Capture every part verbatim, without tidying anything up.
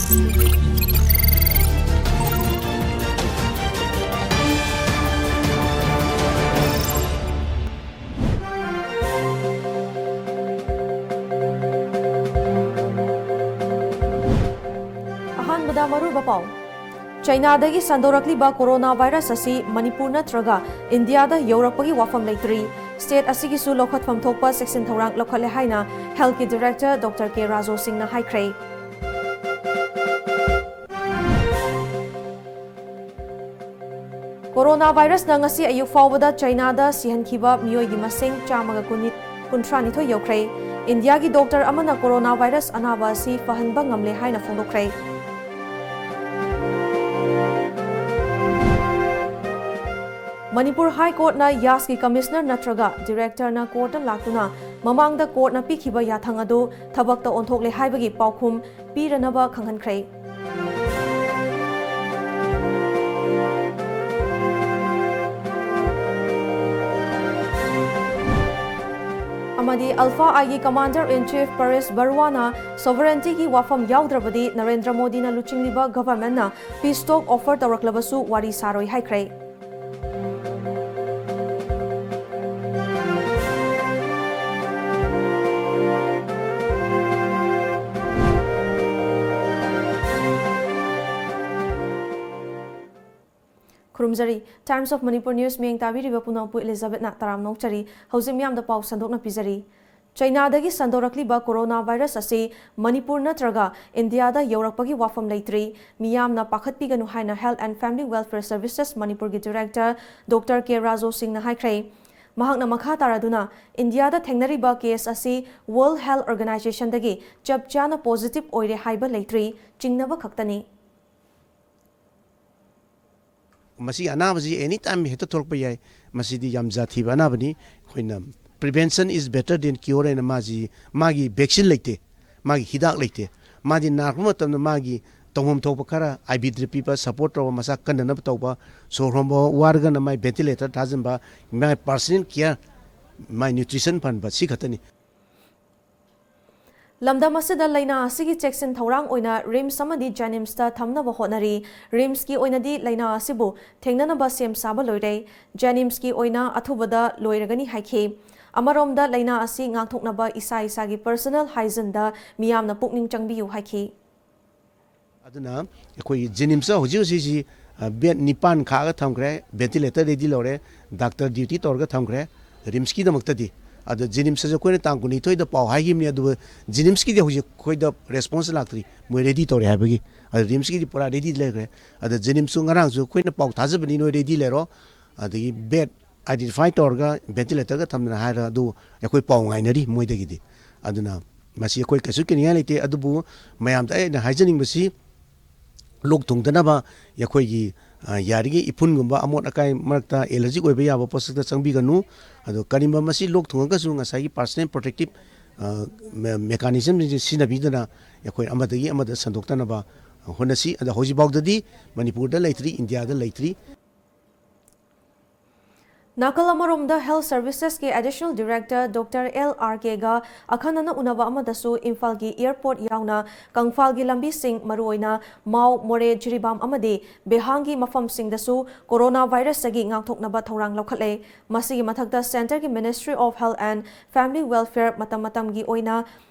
ꯑꯍꯥꯟꯕꯗ ꯃꯔꯨꯑꯣꯏꯕ ꯄꯥꯎ꯫ ꯆꯥꯏꯅꯥꯗꯒꯤ ꯁꯟꯗꯣꯔꯛꯂꯤꯕ ꯀꯣꯔꯣꯅꯥ ꯚꯥꯏꯔꯁ ꯑꯁꯤ ꯃꯅꯤꯄꯨꯔ ꯅꯠꯇ꯭ꯔꯒ ꯏꯟꯗꯤꯌꯥꯗ ꯌꯧꯔꯛꯄꯒꯤ ꯋꯥꯐꯝ ꯂꯩꯇ꯭ꯔꯤ꯫ ꯁ꯭ꯇꯦꯠ ꯑꯁꯤꯒꯤꯁꯨ ꯂꯧꯈꯠꯐꯝ ꯊꯣꯛꯄ ꯆꯦꯛꯁꯤꯟ ꯊꯧꯔꯥꯡ ꯂꯧꯈꯠꯂꯦ ꯍꯥꯏꯅ ꯍꯦꯜꯊꯀꯤ ꯗꯤꯔꯦꯛꯇꯔ ꯗꯣꯛꯇꯔ ꯀꯦ ꯔꯥꯖꯣ ꯁꯤꯡꯅ ꯍꯥꯏꯈ꯭ꯔꯦ꯫ ꯀꯣꯔꯣꯅꯥ ꯚꯥꯏꯔꯁꯅ ꯉꯁꯤ ꯑꯌꯨꯛ ꯐꯥꯎꯕꯗ ꯆꯥꯏꯅꯥꯗ ꯁꯤꯍꯟꯈꯤꯕ ꯃꯤꯑꯣꯏꯒꯤ ꯃꯁꯤꯡ ꯆꯥꯝꯃꯒ ꯀꯨꯟꯊ꯭ꯔꯥꯅꯤꯊꯣꯏ ꯌꯧꯈ꯭ꯔꯦ꯫ ꯏꯟꯗꯤꯌꯥꯒꯤ ꯗꯣꯛꯇꯔ ꯑꯃꯅ ꯀꯣꯔꯣꯅꯥ ꯚꯥꯏꯔꯁ ꯑꯅꯥꯕ ꯑꯁꯤ ꯐꯍꯟꯕ ꯉꯝꯂꯦ ꯍꯥꯏꯅ ꯐꯣꯡꯗꯣꯛꯈ꯭ꯔꯦ꯫ ꯃꯅꯤꯄꯨꯔ ꯍꯥꯏ ꯀꯣꯔꯠꯅ ꯌꯥꯁꯀꯤ ꯀꯃꯤꯁꯅꯔ ꯅꯠꯇ꯭ꯔꯒ ꯗꯤꯔꯦꯛꯇꯔꯅ ꯀꯣꯔꯠꯇ ꯂꯥꯛꯇꯨꯅ ꯃꯃꯥꯡꯗ ꯀꯣꯔꯠꯅ ꯄꯤꯈꯤꯕ ꯌꯥꯊꯪ ꯑꯗꯨ ꯊꯕꯛꯇ ꯑꯣꯟꯊꯣꯛꯂꯦ ꯍꯥꯏꯕꯒꯤ ꯄꯥꯎꯈꯨꯝ ꯄꯤꯔꯅꯕ ꯈꯪꯍꯟꯈ꯭ꯔꯦ꯫ ꯑꯃꯗꯤ ꯑꯜꯐꯥ ꯑꯥꯏꯒꯤ ꯀꯃꯥꯟꯗꯔ ꯏꯟ ꯆꯤꯐ ꯄꯔꯦꯁ ꯕꯔꯨꯋꯥꯅ ꯁꯣꯚꯔꯦꯟꯇꯤꯒꯤ ꯋꯥꯐꯝ ꯌꯥꯎꯗ꯭ꯔꯕꯗꯤ ꯅꯔꯦꯟꯗ꯭ꯔ ꯃꯣꯗꯤꯅ ꯂꯨꯆꯤꯡꯂꯤꯕ ꯒꯚꯔꯟꯃꯦꯟꯠꯅ ꯄꯤꯁ ꯇꯣꯛ ꯑꯣꯐꯔ ꯇꯧꯔꯛꯂꯕꯁꯨ ꯋꯥꯔꯤ ꯁꯥꯔꯣꯏ ꯍꯥꯏꯈ꯭ꯔꯦ꯫ ꯈꯨꯔꯨꯝꯖꯔꯤ꯫ Times of Manipur News ꯃꯤꯠꯌꯦꯡ ꯇꯥꯕꯤꯔꯤꯕ ꯄꯨꯝꯅꯃꯛꯄꯨ ꯏꯂꯤꯖꯥꯕꯦꯠꯅ ꯇꯔꯥꯝꯅ ꯑꯣꯛꯆꯔꯤ꯫ ꯍꯧꯖꯤꯛ ꯃꯤꯌꯥꯝꯗ ꯄꯥꯎ ꯁꯟꯗꯣꯛꯅ ꯄꯤꯖꯔꯤ꯫ ꯆꯥꯏꯅꯥꯗꯒꯤ ꯁꯟꯗꯣꯔꯛꯂꯤꯕ ꯀꯣꯔꯣꯅꯥ ꯚꯥꯏꯔꯁ ꯑꯁꯤ ꯃꯅꯤꯄꯨꯔ ꯅꯠꯇ꯭ꯔꯒ ꯏꯟꯗꯤꯌꯥꯗ ꯌꯧꯔꯛꯄꯒꯤ ꯋꯥꯐꯝ ꯂꯩꯇ꯭ꯔꯤ꯫ ꯃꯤꯌꯥꯝꯅ ꯄꯥꯈꯠꯄꯤꯒꯅꯨ ꯍꯥꯏꯅ Health and Family Welfare Services ꯃꯅꯤꯄꯨꯔꯒꯤ ꯗꯤꯔꯦꯛꯇꯔ ꯗꯣꯛꯇꯔ ꯀꯦ ꯔꯥꯖꯣ ꯁꯤꯡꯅ ꯍꯥꯏꯈ꯭ꯔꯦ꯫ ꯃꯍꯥꯛꯅ ꯃꯈꯥ ꯇꯥꯔꯗꯨꯅ, ꯏꯟꯗꯤꯌꯥꯗ ꯊꯦꯡꯅꯔꯤꯕ ꯀꯦꯁ ꯑꯁꯤ World Health Organization ꯗꯒꯤ ꯆꯞ ꯆꯥꯅ ꯄꯣꯖꯤꯇꯤꯚ ꯑꯣꯏꯔꯦ ꯍꯥꯏꯕ ꯂꯩꯇ꯭ꯔꯤ, ꯆꯤꯡꯅꯕ ꯈꯛꯇꯅꯤ꯫ ꯃꯁꯤꯒꯤ ꯑꯅꯥꯕꯁꯤ ꯑꯦꯅꯤ ꯇꯥꯏꯝ ꯍꯦꯛꯇ ꯊꯣꯛꯂꯛꯄ ꯌꯥꯏ꯫ ꯃꯁꯤꯗꯤ ꯌꯥꯝ ꯖꯥꯊꯤꯕ ꯑꯅꯥꯕꯅꯤ꯫ ꯑꯩꯈꯣꯏꯅ, "Prevention is better than cure" ꯍꯥꯏꯅ ꯃꯥꯁꯤ, ꯃꯥꯒꯤ ꯚꯦꯛꯁꯤꯟ ꯂꯩꯇꯦ, ꯃꯥꯒꯤ ꯍꯤꯗꯥꯛ ꯂꯩꯇꯦ꯫ ꯃꯥꯗꯤ ꯅꯥꯔꯛꯄ ꯃꯇꯝꯗ ꯃꯥꯒꯤ ꯇꯧꯐꯝ ꯊꯣꯛꯄ ꯈꯔ, ꯑꯥꯏ ꯚꯤ ꯗ꯭ꯔꯤꯞ ꯄꯤꯕ, ꯁꯄꯣꯔꯠ ꯇꯧꯕ, ꯃꯁꯥ ꯀꯟꯅꯅꯕ ꯇꯧꯕ, ꯁꯣꯔ ꯍꯣꯟꯕ ꯋꯥꯔꯒꯅ ꯃꯥꯏ ꯚꯦꯟꯇꯤꯂꯦꯇꯔ ꯊꯥꯖꯤꯟꯕ, ꯃꯥꯏ ꯄꯥꯔꯁꯣꯅꯦꯜ ꯀꯤꯌꯔ, ꯃꯥꯏ ꯅ꯭ꯌꯨꯇ꯭ꯔꯤꯁꯟ ꯐꯍꯟꯕ, ꯁꯤ ꯈꯛꯇꯅꯤ꯫ ꯂꯝꯗꯝ ꯑꯁꯤꯗ ꯂꯥꯏꯅꯥ ꯑꯁꯤꯒꯤ ꯆꯦꯛꯁꯤꯟ ꯊꯧꯔꯥꯡ ꯑꯣꯏꯅ ꯔꯤꯝꯁ ꯑꯃꯗꯤ ꯖꯦꯅꯤꯝꯁꯇ ꯊꯝꯅꯕ ꯍꯣꯠꯅꯔꯤ꯫ ꯔꯤꯝꯁꯀꯤ ꯑꯣꯏꯅꯗꯤ ꯂꯥꯏꯅꯥ ꯑꯁꯤꯕꯨ ꯊꯦꯡꯅꯅꯕ ꯁꯦꯝ ꯁꯥꯕ ꯂꯣꯏꯔꯦ꯫ ꯖꯦꯅꯤꯝꯁꯀꯤ ꯑꯣꯏꯅ ꯑꯊꯨꯕꯗ ꯂꯣꯏꯔꯒꯅꯤ ꯍꯥꯏꯈꯤ꯫ ꯑꯃꯔꯣꯝꯗ ꯂꯥꯏꯅꯥ ꯑꯁꯤ ꯉꯥꯛꯊꯣꯛꯅꯕ ꯏꯁꯥ ꯏꯁꯥꯒꯤ personal hygieneꯗ ꯃꯤꯌꯥꯝꯅ ꯄꯨꯛꯅꯤꯡ ꯆꯪꯕꯤꯌꯨ ꯍꯥꯏꯈꯤ꯫ ꯑꯗꯨꯅ ꯑꯩꯈꯣꯏꯒꯤ ꯖꯦꯅꯤꯝꯁꯇ ꯍꯧꯖꯤꯛ ꯍꯧꯖꯤꯛꯁꯤ ꯕꯦꯗ ꯅꯤꯄꯥꯟ ꯈꯥꯛꯑꯒ ꯊꯝꯈ꯭ꯔꯦ, ventilator ready ꯂꯧꯔꯦ, ꯗꯥꯛꯇꯔ duty ꯇꯧꯔꯒ ꯊꯝꯈ꯭ꯔꯦ ꯔꯤꯝꯁꯀꯤꯗꯃꯛꯇꯗꯤ꯫ ꯑꯗꯣ ꯖꯦꯅꯤꯝꯁꯇꯁꯨ ꯑꯩꯈꯣꯏꯅ ꯇꯥꯡ ꯀꯨꯟꯅꯤꯊꯣꯏꯗ ꯄꯥꯎ ꯍꯥꯏꯈꯤꯕꯅꯤ, ꯑꯗꯨꯕꯨ ꯖꯦꯅꯤꯝꯁꯀꯤꯗꯤ ꯍꯧꯖꯤꯛ ꯑꯩꯈꯣꯏꯗ response ꯂꯥꯛꯇ꯭ꯔꯤ, ꯃꯣꯏ ready ꯇꯧꯔꯦ ꯍꯥꯏꯕꯒꯤ꯫ ꯑꯗꯣ ꯔꯤꯝꯁꯀꯤꯗꯤ ꯄꯨꯔꯥ ready ꯂꯩꯈ꯭ꯔꯦ꯫ ꯑꯗꯣ ꯖꯦꯅꯤꯝꯁꯁꯨ ꯉꯔꯥꯡꯁꯨ ꯑꯩꯈꯣꯏꯅ ꯄꯥꯎ ꯊꯥꯖꯕꯅꯤ ꯅꯣꯏ ready ꯂꯩꯔꯣ, ꯑꯗꯒꯤ bed identify ꯇꯧꯔꯒ ventilatorꯒ ꯊꯝꯗꯅ ꯍꯥꯏꯔ ꯑꯗꯨ ꯑꯩꯈꯣꯏ ꯄꯥꯎ ꯉꯥꯏꯅꯔꯤ ꯃꯣꯏꯗꯒꯤꯗꯤ꯫ ꯑꯗꯨꯅ ꯃꯁꯤ ꯑꯩꯈꯣꯏ ꯀꯩꯁꯨ ꯀꯤꯅꯤꯡꯉꯥꯏ ꯂꯩꯇꯦ꯫ ꯑꯗꯨꯕꯨ ꯃꯌꯥꯝꯗ ꯑꯩꯅ ꯍꯥꯏꯖꯅꯤꯡꯕꯁꯤ, ꯂꯣꯛ ꯊꯨꯡꯗꯅꯕ ꯑꯩꯈꯣꯏꯒꯤ, ꯑ, ꯌꯥꯔꯤꯉꯩ ꯏꯐꯨꯟꯒꯨꯝꯕ ꯑꯃꯣꯠ ꯑꯀꯥꯏ ꯃꯔꯛꯇ allergic ꯑꯣꯏꯕ ꯌꯥꯕ ꯄꯣꯠꯁꯛꯇ ꯆꯪꯕꯤꯒꯅꯨ꯫ ꯑꯗꯣ ꯀꯔꯤꯒꯨꯝꯕ ꯃꯁꯤ ꯂꯣꯛ ꯊꯨꯡꯉꯒꯁꯨ ꯉꯁꯥꯏꯒꯤ personal protective, ꯑ, me-, mechanismꯁꯤꯡꯁꯦ ꯁꯤꯖꯤꯟꯅꯕꯤꯗꯅ ꯑꯩꯈꯣꯏ ꯑꯃꯗꯒꯤ ꯑꯃꯗ ꯁꯟꯗꯣꯛꯇꯅꯕ ꯍꯣꯠꯅꯁꯤ꯫ ꯑꯗꯣ ꯍꯧꯖꯤꯛꯐꯥꯎꯗꯗꯤ ꯃꯅꯤꯄꯨꯔꯗ ꯂꯩꯇ꯭ꯔꯤ, ꯏꯟꯗꯤꯌꯥꯗ ꯂꯩꯇ꯭ꯔꯤ꯫ ꯅꯥꯀꯜ ꯑꯃꯔꯣꯝꯗ Health Servicesꯀꯤ Additional Director Doctor L R Kꯒ ꯑꯈꯟꯅꯅ ꯎꯅꯕ ꯑꯃꯗꯁꯨ ꯏꯝꯐꯥꯜꯒꯤ airport ꯌꯥꯎꯅ ꯀꯪꯐꯥꯜꯒꯤ ꯂꯝꯕꯤꯁꯤꯡ, ꯃꯔꯨꯑꯣꯏꯅ ꯃꯥꯎ, ꯃꯣꯔꯦ, ꯖꯤꯔꯤꯕꯥꯝ ꯑꯃꯗꯤ ꯕꯦꯍꯥꯡꯒꯤ ꯃꯐꯝꯁꯤꯡꯗꯁꯨ corona virusꯇꯒꯤ ꯉꯥꯛꯊꯣꯛꯅꯕ ꯊꯧꯔꯥꯡ ꯂꯧꯈꯠꯂꯦ꯫ ꯃꯁꯤꯒꯤ ꯃꯊꯛꯇ centreꯒꯤ Ministry of Health and Family Welfare ꯃꯇꯝ ꯃꯇꯝꯒꯤ ꯑꯣꯏꯅ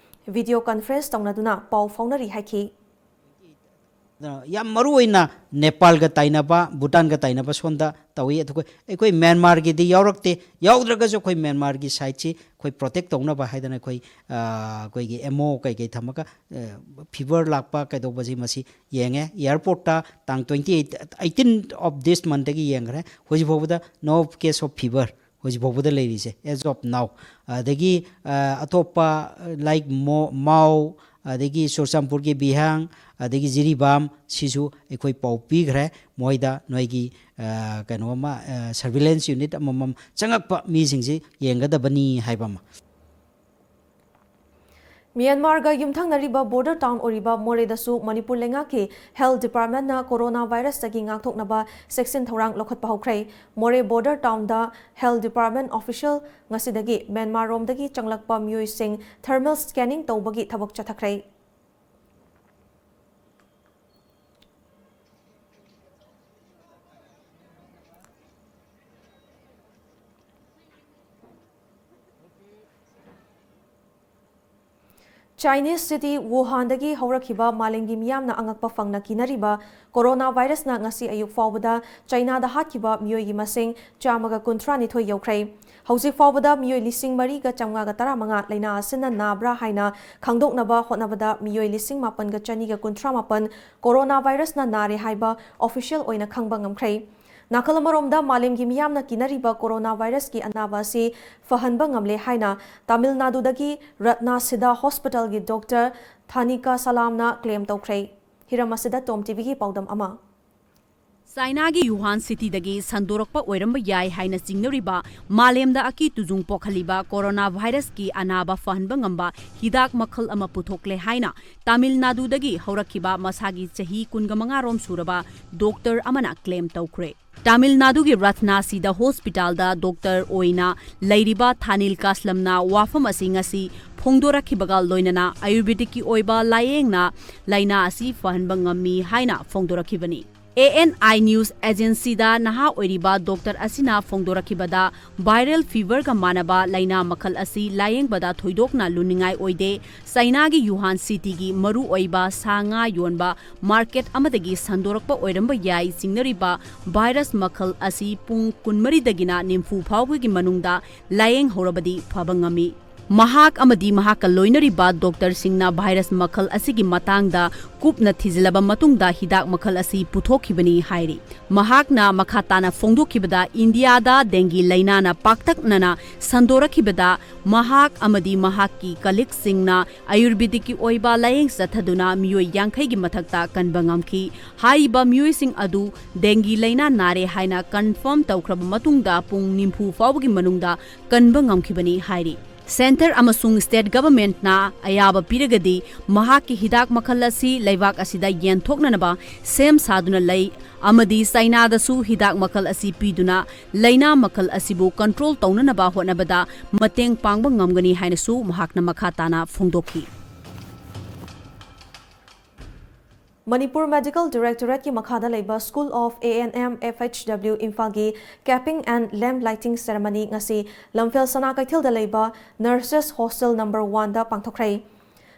video conference ꯇꯧꯅꯗꯨꯅ ꯄꯥꯎ ꯐꯥꯎꯅꯔꯤ ꯍꯥꯏꯈꯤ꯫ ꯌꯥꯝ ꯃꯔꯨ ꯑꯣꯏꯅ ꯅꯦꯄꯥꯜꯒ ꯇꯥꯏꯅꯕ, ꯚꯨꯇꯥꯟꯒ ꯇꯥꯏꯅꯕ ꯁꯣꯝꯗ ꯇꯧꯏ꯫ ꯑꯗꯨꯒ ꯑꯩꯈꯣꯏ ꯃ꯭ꯌꯥꯟꯃꯥꯔꯒꯤꯗꯤ ꯌꯥꯎꯔꯛꯇꯦ꯫ ꯌꯥꯎꯗ꯭ꯔꯒꯁꯨ ꯑꯩꯈꯣꯏ ꯃ꯭ꯌꯥꯟꯃꯥꯔꯒꯤ sideꯁꯤ ꯑꯩꯈꯣꯏ protect ꯇꯧꯅꯕ ꯍꯥꯏꯗꯅ ꯑꯩꯈꯣꯏ, ꯑ, ꯑꯩꯈꯣꯏꯒꯤ M O ꯀꯩꯀꯩ ꯊꯝꯃꯒ, ꯑ, fever ꯂꯥꯛꯄ ꯀꯩꯗꯧꯕꯁꯤ ꯃꯁꯤ ꯌꯦꯡꯉꯦ꯫ Airportꯇ ꯇꯥꯡ twenty eight, eighteen of this monthꯗꯒꯤ ꯌꯦꯡꯈ꯭ꯔꯦ꯫ ꯍꯧꯖꯤꯛ ꯐꯥꯎꯕꯗ no case of fever ꯍꯧꯖꯤꯛ ꯐꯥꯎꯕꯗ ꯂꯩꯔꯤꯁꯦ, as of now꯫ ꯑꯗꯒꯤ, ꯑ, ꯑꯇꯣꯞꯄ, like ꯃꯣ-, ꯃꯥꯎ, ꯑꯗꯒꯤ ꯆꯨꯔꯆꯥꯟꯄꯨꯔꯒꯤ ꯕꯤꯍꯥꯡ, ꯑꯗꯒꯤ ꯖꯤꯔꯤꯕꯥꯝ, ꯁꯤꯁꯨ ꯑꯩꯈꯣꯏ ꯄꯥꯎ ꯄꯤꯈ꯭ꯔꯦ꯫ ꯃꯣꯏꯗ ꯅꯣꯏꯒꯤ, ꯑ, ꯀꯩꯅꯣ ꯑꯃ, ꯑ, surveillance unit ꯑꯃꯃꯝ ꯆꯪꯉꯛꯄ ꯃꯤꯁꯤꯡꯁꯤ ꯌꯦꯡꯒꯗꯕꯅꯤ ꯍꯥꯏꯕ ꯑꯃ꯫ ꯃ꯭ꯌꯥꯟꯃꯥꯔꯒ ꯌꯨꯝꯊꯪꯅꯔꯤꯕ border town ꯑꯣꯏꯔꯤꯕ ꯃꯣꯔꯦꯗꯁꯨ ꯃꯅꯤꯄꯨꯔ ꯂꯩꯉꯥꯛꯀꯤ health departmentꯅ corona virusꯇꯒꯤ ꯉꯥꯛꯊꯣꯛꯅꯕ ꯆꯦꯛꯁꯤꯟ ꯊꯧꯔꯥꯡ ꯂꯧꯈꯠꯄ ꯍꯧꯈ꯭ꯔꯦ꯫ ꯃꯣꯔꯦ border townꯗ health department official ꯉꯁꯤꯗꯒꯤ ꯃ꯭ꯌꯥꯟꯃꯥꯔꯔꯣꯝꯗꯒꯤ ꯆꯪꯂꯛꯄ ꯃꯤꯑꯣꯏꯁꯤꯡ thermal scanning ꯇꯧꯕꯒꯤ ꯊꯕꯛ ꯆꯠꯊꯈ꯭ꯔꯦ꯫ Chinese city Wuhanꯗꯒꯤ ꯍꯧꯔꯛꯈꯤꯕ ꯃꯥꯂꯦꯝꯒꯤ ꯃꯤꯌꯥꯝꯅ ꯑꯉꯛꯄ ꯐꯪꯅ ꯀꯤꯅꯔꯤꯕ corona virusꯅ ꯉꯁꯤ ꯑꯌꯨꯛ ꯐꯥꯎꯕꯗ ꯆꯥꯏꯅꯥꯗ ꯍꯥꯠꯈꯤꯕ ꯃꯤꯑꯣꯏꯒꯤ ꯃꯁꯤꯡ ꯆꯥꯝꯃꯒ ꯀꯨꯟꯊ꯭ꯔꯥ ꯅꯤꯊꯣꯏ ꯌꯧꯈ꯭ꯔꯦ꯫ ꯍꯧꯖꯤꯛ ꯐꯥꯎꯕꯗ ꯃꯤꯑꯣꯏ ꯂꯤꯁꯤꯡ ꯃꯔꯤꯒ ꯆꯥꯝꯃꯉꯥꯒ ꯇꯔꯥꯃꯉꯥ ꯂꯥꯏꯅꯥ ꯑꯁꯤꯅ ꯅꯥꯕ꯭ꯔꯥ ꯍꯥꯏꯅ ꯈꯪꯗꯣꯛꯅꯕ ꯍꯣꯠꯅꯕꯗ ꯃꯤꯑꯣꯏ ꯂꯤꯁꯤꯡ ꯃꯥꯄꯟꯒ ꯆꯅꯤꯒ ꯀꯨꯟꯊ꯭ꯔꯥ ꯃꯥꯄꯟ corona virusꯅ ꯅꯥꯔꯦ ꯍꯥꯏꯕ official ꯑꯣꯏꯅ ꯈꯪꯕ ꯉꯝꯈ꯭ꯔꯦ꯫ ꯅꯥꯀꯜ ꯑꯃꯔꯣꯝꯗ, ꯃꯥꯂꯦꯝꯒꯤ ꯃꯤꯌꯥꯝꯅ ꯀꯤꯅꯔꯤꯕ corona virusꯀꯤ ꯑꯅꯥꯕ ꯑꯁꯤ ꯐꯍꯟꯕ ꯉꯝꯂꯦ ꯍꯥꯏꯅ ꯇꯥꯃꯤꯜ ꯅꯥꯗꯨꯗꯒꯤ ꯔꯠꯅꯥ ꯁꯤꯗꯥ hospitalꯒꯤ doctor ꯊꯥꯅꯤꯀꯥ ꯁꯂꯥꯝꯅ claim ꯇꯧꯈ꯭ꯔꯦ꯫ ꯍꯤꯔꯝ ꯑꯁꯤꯗ Tom TVꯒꯤ ꯄꯥꯎꯗꯝ ꯑꯃ꯫ ꯆꯥꯏꯅꯥꯒꯤ ꯋꯨꯍꯥꯟ cityꯗꯒꯤ ꯁꯟꯗꯣꯔꯛꯄ ꯑꯣꯏꯔꯝꯕ ꯌꯥꯏ ꯍꯥꯏꯅ ꯆꯤꯡꯅꯔꯤꯕ, ꯃꯥꯂꯦꯝꯗ ꯑꯀꯤ ꯇꯨꯖꯨꯡ ꯄꯣꯛꯍꯜꯂꯤꯕ corona virusꯀꯤ ꯑꯅꯥꯕ ꯐꯍꯟꯕ ꯉꯝꯕ ꯍꯤꯗꯥꯛ ꯃꯈꯜ ꯑꯃ ꯄꯨꯊꯣꯛꯂꯦ ꯍꯥꯏꯅ ꯇꯥꯃꯤꯜ ꯅꯥꯗꯨꯗꯒꯤ ꯍꯧꯔꯛꯈꯤꯕ ꯃꯁꯥꯒꯤ ꯆꯍꯤ ꯀꯨꯟꯒ ꯃꯉꯥꯔꯣꯝ ꯁꯨꯔꯕ doctor ꯑꯃꯅ claim ꯇꯧꯈ꯭ꯔꯦ꯫ ꯇꯥꯃꯤꯜ ꯅꯥꯗꯨꯒꯤ ꯔꯠꯅꯥ ꯁꯤꯗꯥ hospitalꯗ doctor ꯑꯣꯏꯅ ꯂꯩꯔꯤꯕ ꯊꯥꯅꯤꯜ ꯀꯥꯁꯂꯝꯅ ꯋꯥꯐꯝ ꯑꯁꯤ ꯉꯁꯤ ꯐꯣꯡꯗꯣꯔꯛꯈꯤꯕꯒ ꯂꯣꯏꯅꯅ ꯑꯌꯨꯔꯕꯦꯗꯤꯛꯀꯤ ꯑꯣꯏꯕ ꯂꯥꯌꯦꯡꯅ ꯂꯥꯏꯅꯥ ꯑꯁꯤ ꯐꯍꯟꯕ ꯉꯝꯃꯤ ꯍꯥꯏꯅ ꯐꯣꯡꯗꯣꯔꯛꯈꯤꯕꯅꯤ꯫ ANI news agencyꯗ ꯅꯍꯥ ꯑꯣꯏꯔꯤꯕ doctor ꯑꯁꯤꯅ ꯐꯣꯡꯗꯣꯔꯛꯈꯤꯕꯗ, viral feverꯒ ꯃꯥꯟꯅꯕ ꯂꯥꯏꯅꯥ ꯃꯈꯜ ꯑꯁꯤ ꯂꯥꯌꯦꯡꯕꯗ ꯊꯣꯏꯗꯣꯛꯅ ꯂꯨꯅꯤꯡꯉꯥꯏ ꯑꯣꯏꯗꯦ꯫ ꯆꯥꯏꯅꯥꯒꯤ ꯋꯨꯍꯥꯟ cityꯒꯤ ꯃꯔꯨꯑꯣꯏꯕ ꯁꯥ ꯉꯥ ꯌꯣꯟꯕ market ꯑꯃꯗꯒꯤ ꯁꯟꯗꯣꯔꯛꯄ ꯑꯣꯏꯔꯝꯕ ꯌꯥꯏ꯫ ꯆꯤꯡꯅꯔꯤꯕ virus ꯃꯈꯜ ꯑꯁꯤ ꯄꯨꯡ ꯀꯨꯟꯃꯔꯤꯗꯒꯤꯅ ꯅꯤꯐꯨ ꯐꯥꯎꯕꯒꯤ ꯃꯅꯨꯡꯗ ꯂꯥꯌꯦꯡꯍꯧꯔꯕꯗꯤ ꯐꯕ ꯉꯝꯃꯤ꯫ ꯃꯍꯥꯛ ꯑꯃꯗꯤ ꯃꯍꯥꯛꯀ ꯂꯣꯏꯅꯔꯤꯕ doctorꯁꯤꯡꯅ virus ꯃꯈꯜ ꯑꯁꯤꯒꯤ ꯃꯇꯥꯡꯗ ꯀꯨꯞꯅ ꯊꯤꯖꯤꯜꯂꯕ ꯃꯇꯨꯡꯗ ꯍꯤꯗꯥꯛ ꯃꯈꯜ ꯑꯁꯤ ꯄꯨꯊꯣꯛꯈꯤꯕꯅꯤ ꯍꯥꯏꯔꯤ꯫ ꯃꯍꯥꯛꯅ ꯃꯈꯥ ꯇꯥꯅ ꯐꯣꯡꯗꯣꯛꯈꯤꯕꯗ, ꯏꯟꯗꯤꯌꯥꯗ dengue ꯂꯥꯏꯅꯥꯅ ꯄꯥꯛꯇꯛꯅꯅ ꯁꯟꯗꯣꯔꯛꯈꯤꯕꯗ ꯃꯍꯥꯛ ꯑꯃꯗꯤ ꯃꯍꯥꯛꯀꯤ colleagueꯁꯤꯡꯅ ꯑꯌꯨꯔꯕꯦꯗꯤꯛꯀꯤ ꯑꯣꯏꯕ ꯂꯥꯌꯦꯡ ꯆꯠꯊꯗꯨꯅ ꯃꯤꯑꯣꯏ ꯌꯥꯡꯈꯩꯒꯤ ꯃꯊꯛꯇ ꯀꯟꯕ ꯉꯝꯈꯤ꯫ ꯍꯥꯏꯔꯤꯕ ꯃꯤꯑꯣꯏꯁꯤꯡ ꯑꯗꯨ dengue ꯂꯥꯏꯅꯥ ꯅꯥꯔꯦ ꯍꯥꯏꯅ confirm ꯇꯧꯈ꯭ꯔꯕ ꯃꯇꯨꯡꯗ ꯄꯨꯡ ꯅꯤꯐꯨ ꯐꯥꯎꯕꯒꯤ ꯃꯅꯨꯡꯗ ꯀꯟꯕ ꯉꯝꯈꯤꯕꯅꯤ ꯍꯥꯏꯔꯤ꯫ Centre ꯑꯃꯁꯨꯡ state governmentꯅ ꯑꯌꯥꯕ ꯄꯤꯔꯒꯗꯤ ꯃꯍꯥꯛꯀꯤ ꯍꯤꯗꯥꯛ ꯃꯈꯜ ꯑꯁꯤ ꯂꯩꯕꯥꯛ ꯑꯁꯤꯗ ꯌꯦꯟꯊꯣꯛꯅꯅꯕ ꯁꯦꯝ ꯁꯥꯗꯨꯅ ꯂꯩ ꯑꯃꯗꯤ ꯆꯥꯏꯅꯥꯗꯁꯨ ꯍꯤꯗꯥꯛ ꯃꯈꯜ ꯑꯁꯤ ꯄꯤꯗꯨꯅ ꯂꯥꯏꯅꯥ ꯃꯈꯜ ꯑꯁꯤꯕꯨ control ꯇꯧꯅꯅꯕ ꯍꯣꯠꯅꯕꯗ ꯃꯇꯦꯡ ꯄꯥꯡꯕ ꯉꯝꯒꯅꯤ ꯍꯥꯏꯅꯁꯨ ꯃꯍꯥꯛꯅ ꯃꯈꯥ ꯇꯥꯅ ꯐꯣꯡꯗꯣꯛꯈꯤ꯫ ꯃꯅꯤꯄꯨꯔ Medical Directorateꯀꯤ ꯃꯈꯥꯗ ꯂꯩꯕ School of A N M F H W ꯏꯝꯐꯥꯜꯒꯤ capping and lamp lighting ceremony ꯉꯁꯤ ꯂꯝꯐꯦꯜ ꯁꯅꯥ ꯀꯩꯊꯦꯜꯗ ꯂꯩꯕ Nurses Hostel number oneꯗ ꯄꯥꯡꯊꯣꯛꯈ꯭ꯔꯦ꯫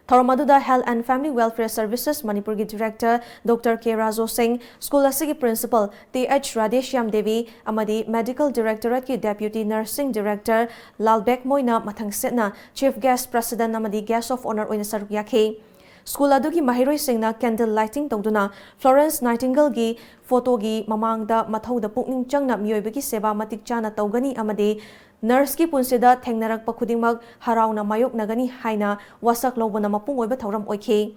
ꯊꯧꯔꯝ ꯑꯗꯨꯗ Health and Family Welfare Services ꯃꯅꯤꯄꯨꯔꯒꯤ Director Doctor K ꯔꯥꯖꯣ ꯁꯤꯡ, school ꯑꯁꯤꯒꯤ Principal T H Radheshyam Devi ꯑꯃꯗꯤ Medical Directorateꯀꯤ Deputy Nursing Director ꯂꯥꯜꯕꯦꯛ ꯃꯣꯏꯅ ꯃꯊꯪ ꯁꯦꯠꯅ Chief Guest, President ꯑꯃꯗꯤ Guest of Honour ꯑꯣꯏꯅ ꯁꯔꯨꯛ ꯌꯥꯈꯤ꯫ School ꯑꯗꯨꯒꯤ ꯃꯍꯩꯔꯣꯏꯁꯤꯡꯅ candle lighting ꯇꯧꯗꯨꯅ Florence Nightingaleꯒꯤ photoꯒꯤ ꯃꯃꯥꯡꯗ ꯃꯊꯧꯗ ꯄꯨꯛꯅꯤꯡ ꯆꯪꯅ ꯃꯤꯑꯣꯏꯕꯒꯤ ꯁꯦꯕꯥ ꯃꯇꯤꯛ ꯆꯥꯅ ꯇꯧꯒꯅꯤ ꯑꯃꯗꯤ nurseꯀꯤ ꯄꯨꯟꯁꯤꯗ ꯊꯦꯡꯅꯔꯛꯄ ꯈꯨꯗꯤꯡꯃꯛ ꯍꯔꯥꯎꯅ ꯃꯥꯌꯣꯛꯅꯒꯅꯤ ꯍꯥꯏꯅ ꯋꯥꯁꯛ ꯂꯧꯕꯅ ꯃꯄꯨꯡ ꯑꯣꯏꯕ ꯊꯧꯔꯝ ꯑꯣꯏꯈꯤ꯫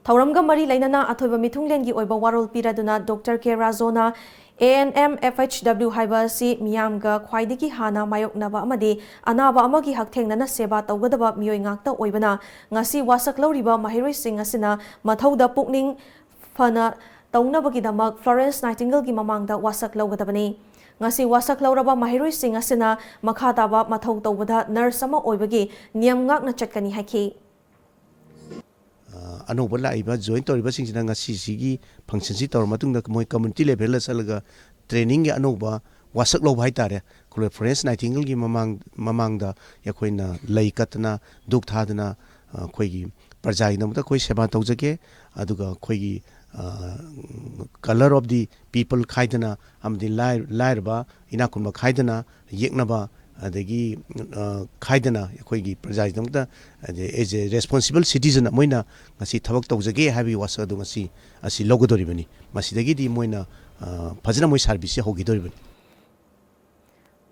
ꯊꯧꯔꯝꯒ ꯃꯔꯤ ꯂꯩꯅꯅ ꯑꯊꯣꯏꯕ ꯃꯤꯊꯨꯡꯂꯦꯟꯒꯤ ꯑꯣꯏꯕ ꯋꯥꯔꯣꯜ ꯄꯤꯔꯗꯨꯅ Doctor K ꯔꯥꯖꯣꯅ A N M F H W ꯍꯥꯏꯕ ꯑꯁꯤ ꯃꯤꯌꯥꯝꯒ ꯈ꯭ꯋꯥꯏꯗꯒꯤ ꯍꯥꯟꯅ ꯃꯥꯌꯣꯛꯅꯕ ꯑꯃꯗꯤ ꯑꯅꯥꯕ ꯑꯃꯒꯤ ꯍꯛꯊꯦꯡꯅꯅ ꯁꯦꯕꯥ ꯇꯧꯒꯗꯕ ꯃꯤꯑꯣꯏ ꯉꯥꯛꯇ ꯑꯣꯏꯕꯅ, ꯉꯁꯤ ꯋꯥꯁꯛ ꯂꯧꯔꯤꯕ ꯃꯍꯩꯔꯣꯏꯁꯤꯡ ꯑꯁꯤꯅ ꯃꯊꯧꯗ ꯄꯨꯛꯅꯤꯡ ꯐꯅ ꯇꯧꯅꯕꯒꯤꯗꯃꯛ Florence Nightingaleꯒꯤ ꯃꯃꯥꯡꯗ ꯋꯥꯁꯛ ꯂꯧꯒꯗꯕꯅꯤ꯫ ꯉꯁꯤ ꯋꯥꯁꯛ ꯂꯧꯔꯕ ꯃꯍꯩꯔꯣꯏꯁꯤꯡ ꯑꯁꯤꯅ ꯃꯈꯥ ꯇꯥꯕ ꯃꯊꯧ ꯇꯧꯕꯗ nurse ꯑꯃ ꯑꯣꯏꯕꯒꯤ ꯅꯤꯌꯝ ꯉꯥꯛꯅ ꯆꯠꯀꯅꯤ ꯍꯥꯏꯈꯤ꯫ ꯑ, ꯑꯅꯧꯕ ꯂꯥꯛꯏꯕ join ꯇꯧꯔꯤꯕꯁꯤꯡꯁꯤꯅ ꯉꯁꯤꯁꯤꯒꯤ functionꯁꯤ ꯇꯧꯔ ꯃꯇꯨꯡꯗ ꯃꯣꯏ community levelꯗ ꯆꯠꯂꯒ trainingꯒꯤ ꯑꯅꯧꯕ ꯋꯥꯁꯛ ꯂꯧꯕ ꯍꯥꯏꯇꯥꯔꯦ꯫ ꯑꯩꯈꯣꯏ Florence Nightingaleꯒꯤ ꯃꯃꯥꯡ-, ꯃꯃꯥꯡꯗ ꯑꯩꯈꯣꯏꯅ ꯂꯩ ꯀꯠꯇꯅ, ꯙꯨꯞ ꯊꯥꯗꯅ, ꯑ, ꯑꯩꯈꯣꯏꯒꯤ ꯄ꯭ꯔꯖꯥꯒꯤꯗꯃꯛꯇ ꯑꯩꯈꯣꯏ ꯁꯦꯕꯥ ꯇꯧꯖꯒꯦ꯫ ꯑꯗꯨꯒ ꯑꯩꯈꯣꯏꯒꯤ, ꯑ, colour of the people ꯈꯥꯏꯗꯅ ꯑꯃꯗꯤ ꯂꯥꯏ-, ꯂꯥꯏꯔꯕ ꯏꯅꯥꯛ ꯈꯨꯟꯕ ꯈꯥꯏꯗꯅ ꯌꯦꯛꯅꯕ, ꯑꯗꯒꯤ, ꯑ, ꯈꯥꯏꯗꯅ ꯑꯩꯈꯣꯏꯒꯤ ꯄ꯭ꯔꯖꯥꯒꯤꯗꯃꯛꯇ, ꯑꯗꯩ as a responsible citizen ꯑꯃ ꯑꯣꯏꯅ ꯉꯁꯤ ꯊꯕꯛ ꯇꯧꯖꯒꯦ ꯍꯥꯏꯕꯒꯤ ꯋꯥꯁꯛ ꯑꯗꯨ ꯉꯁꯤ ꯑꯁꯤ ꯂꯧꯒꯗꯧꯔꯤꯕꯅꯤ꯫ ꯃꯁꯤꯗꯒꯤꯗꯤ ꯃꯣꯏꯅ, ꯑ, ꯐꯖꯅ ꯃꯣꯏ serviceꯁꯦ ꯍꯧꯈꯤꯗꯧꯔꯤꯕꯅꯤ꯫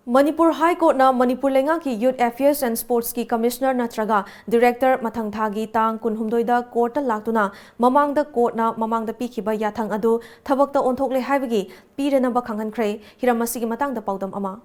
ꯃꯅꯤꯄꯨꯔ High Courtꯅ ꯃꯅꯤꯄꯨꯔ ꯂꯩꯉꯥꯛꯀꯤ Youth Affairs and Sportsꯀꯤ Commissioner ꯅꯠꯇ꯭ꯔꯒ Director ꯃꯊꯪ ꯊꯥꯒꯤ ꯇꯥꯡ ꯀꯨꯟꯍꯨꯝꯗꯣꯏꯗ courtꯇ ꯂꯥꯛꯇꯨꯅ ꯃꯃꯥꯡꯗ courtꯅ ꯃꯃꯥꯡꯗ ꯄꯤꯈꯤꯕ ꯌꯥꯊꯪ ꯑꯗꯨ ꯊꯕꯛꯇ ꯑꯣꯟꯊꯣꯛꯂꯦ ꯍꯥꯏꯕꯒꯤ ꯄꯤꯔꯅꯕ ꯈꯪꯍꯟꯈ꯭ꯔꯦ꯫ ꯍꯤꯔꯝ ꯑꯁꯤꯒꯤ ꯃꯇꯥꯡꯗ ꯄꯥꯎꯗꯝ ꯑꯃ꯫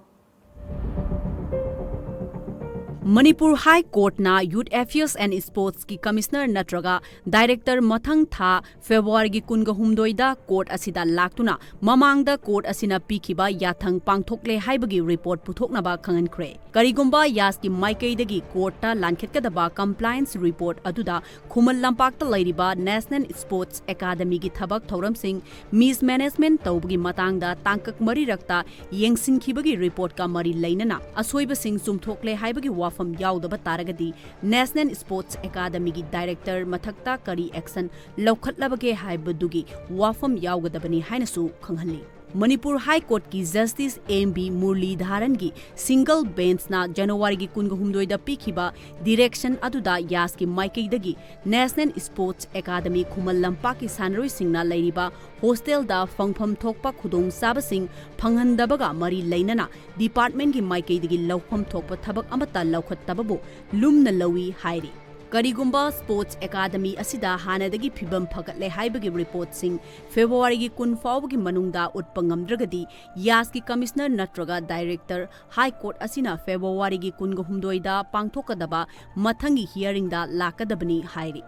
ꯃꯅꯤꯄꯨꯔ ꯍꯥꯏ ꯀꯣꯔꯠꯅ Youth Affairs and Sportsꯀꯤ Commissioner ꯅꯠꯇ꯭ꯔꯒ Director ꯃꯊꯪ ꯊꯥ ꯐꯦꯕ꯭ꯔꯨꯋꯥꯔꯤꯒꯤ ꯀꯨꯟꯒ ꯍꯨꯝꯗꯣꯏꯗ ꯀꯣꯔꯠ ꯑꯁꯤꯗ ꯂꯥꯛꯇꯨꯅ ꯃꯃꯥꯡꯗ ꯀꯣꯔꯠ ꯑꯁꯤꯅ ꯄꯤꯈꯤꯕ ꯌꯥꯊꯪ ꯄꯥꯡꯊꯣꯛꯂꯦ ꯍꯥꯏꯕꯒꯤ ꯔꯤꯄꯣꯔꯠ ꯄꯨꯊꯣꯛꯅꯕ ꯈꯪꯍꯟꯈ꯭ꯔꯦ꯫ ꯀꯔꯤꯒꯨꯝꯕ ꯌꯥꯁꯀꯤ ꯃꯥꯏꯀꯩꯗꯒꯤ ꯀꯣꯔꯠꯇ ꯂꯥꯟꯈꯠꯀꯗꯕ compliance report ꯑꯗꯨꯗ ꯈꯨꯃꯟ ꯂꯝꯄꯥꯛꯇ ꯂꯩꯔꯤꯕ National Sports Academyꯒꯤ ꯊꯕꯛ ꯊꯧꯔꯝꯁꯤꯡ mismanagement ꯇꯧꯕꯒꯤ ꯃꯇꯥꯡꯗ ꯇꯥꯡꯀꯛ ꯃꯔꯤꯔꯛꯇ ꯌꯦꯡꯁꯤꯟꯈꯤꯕꯒꯤ ꯔꯤꯄꯣꯔꯠꯀ ꯃꯔꯤ ꯂꯩꯅꯅ ꯑꯁꯣꯏꯕꯁꯤꯡ ꯆꯨꯝꯊꯣꯛꯂꯦ ꯍꯥꯏꯕꯒꯤ ꯋꯥꯐꯝ ꯌꯥꯎꯗꯕ ꯇꯥꯔꯒꯗꯤ National Sports Academyꯒꯤ Director ꯃꯊꯛꯇ ꯀꯔꯤ action ꯂꯧꯈꯠꯂꯕꯒꯦ ꯍꯥꯏꯕꯗꯨꯒꯤ ꯋꯥꯐꯝ ꯌꯥꯎꯒꯗꯕꯅꯤ ꯍꯥꯏꯅꯁꯨ ꯈꯪꯍꯜꯂꯤ꯫ ꯃꯅꯤꯄꯨꯔ ꯍꯥꯏ ꯀꯣꯔꯠꯀꯤ Justice M B ꯃꯨꯔꯂꯤꯙꯥꯔꯟꯒꯤ single benchꯅ ꯖꯅꯋꯥꯔꯤꯒꯤ ꯀꯨꯟꯒ ꯍꯨꯝꯗꯣꯏꯗ ꯄꯤꯈꯤꯕ direction ꯑꯗꯨꯗ ꯌꯥꯁꯀꯤ ꯃꯥꯏꯀꯩꯗꯒꯤ National Sports Academy ꯈꯨꯃꯟ ꯂꯝꯄꯥꯛꯀꯤ ꯁꯥꯟꯅꯔꯣꯏꯁꯤꯡꯅ ꯂꯩꯔꯤꯕ hostelꯗ ꯐꯪꯐꯝ ꯊꯣꯛꯄ ꯈꯨꯗꯣꯡꯆꯥꯕꯁꯤꯡ ꯐꯪꯍꯟꯗꯕꯒ ꯃꯔꯤ ꯂꯩꯅꯅ departmentꯀꯤ ꯃꯥꯏꯀꯩꯗꯒꯤ ꯂꯧꯐꯝ ꯊꯣꯛꯄ ꯊꯕꯛ ꯑꯃꯠꯇ ꯂꯧꯈꯠꯇꯕꯕꯨ ꯂꯨꯝꯅ ꯂꯧꯏ ꯍꯥꯏꯔꯤ꯫ ꯀꯔꯤꯒꯨꯝꯕ Sports Academy ꯑꯁꯤꯗ ꯍꯥꯟꯅꯗꯒꯤ ꯐꯤꯕꯝ ꯐꯒꯠꯂꯦ ꯍꯥꯏꯕꯒꯤ ꯔꯤꯄꯣꯔꯠꯁꯤꯡ ꯐꯦꯕ꯭ꯔꯨꯋꯥꯔꯤꯒꯤ ꯀꯨꯟ ꯐꯥꯎꯕꯒꯤ ꯃꯅꯨꯡꯗ ꯎꯠꯄ ꯉꯝꯗ꯭ꯔꯒꯗꯤ ꯌꯥꯁꯀꯤ Commissioner ꯅꯠꯇ꯭ꯔꯒ Director ꯍꯥꯏ ꯀꯣꯔꯠ ꯑꯁꯤꯅ ꯐꯦꯕ꯭ꯔꯨꯋꯥꯔꯤꯒꯤ ꯀꯨꯟꯒ ꯍꯨꯝꯗꯣꯏꯗ ꯄꯥꯡꯊꯣꯛꯀꯗꯕ ꯃꯊꯪꯒꯤ hearingꯗ ꯂꯥꯛꯀꯗꯕꯅꯤ ꯍꯥꯏꯔꯤ꯫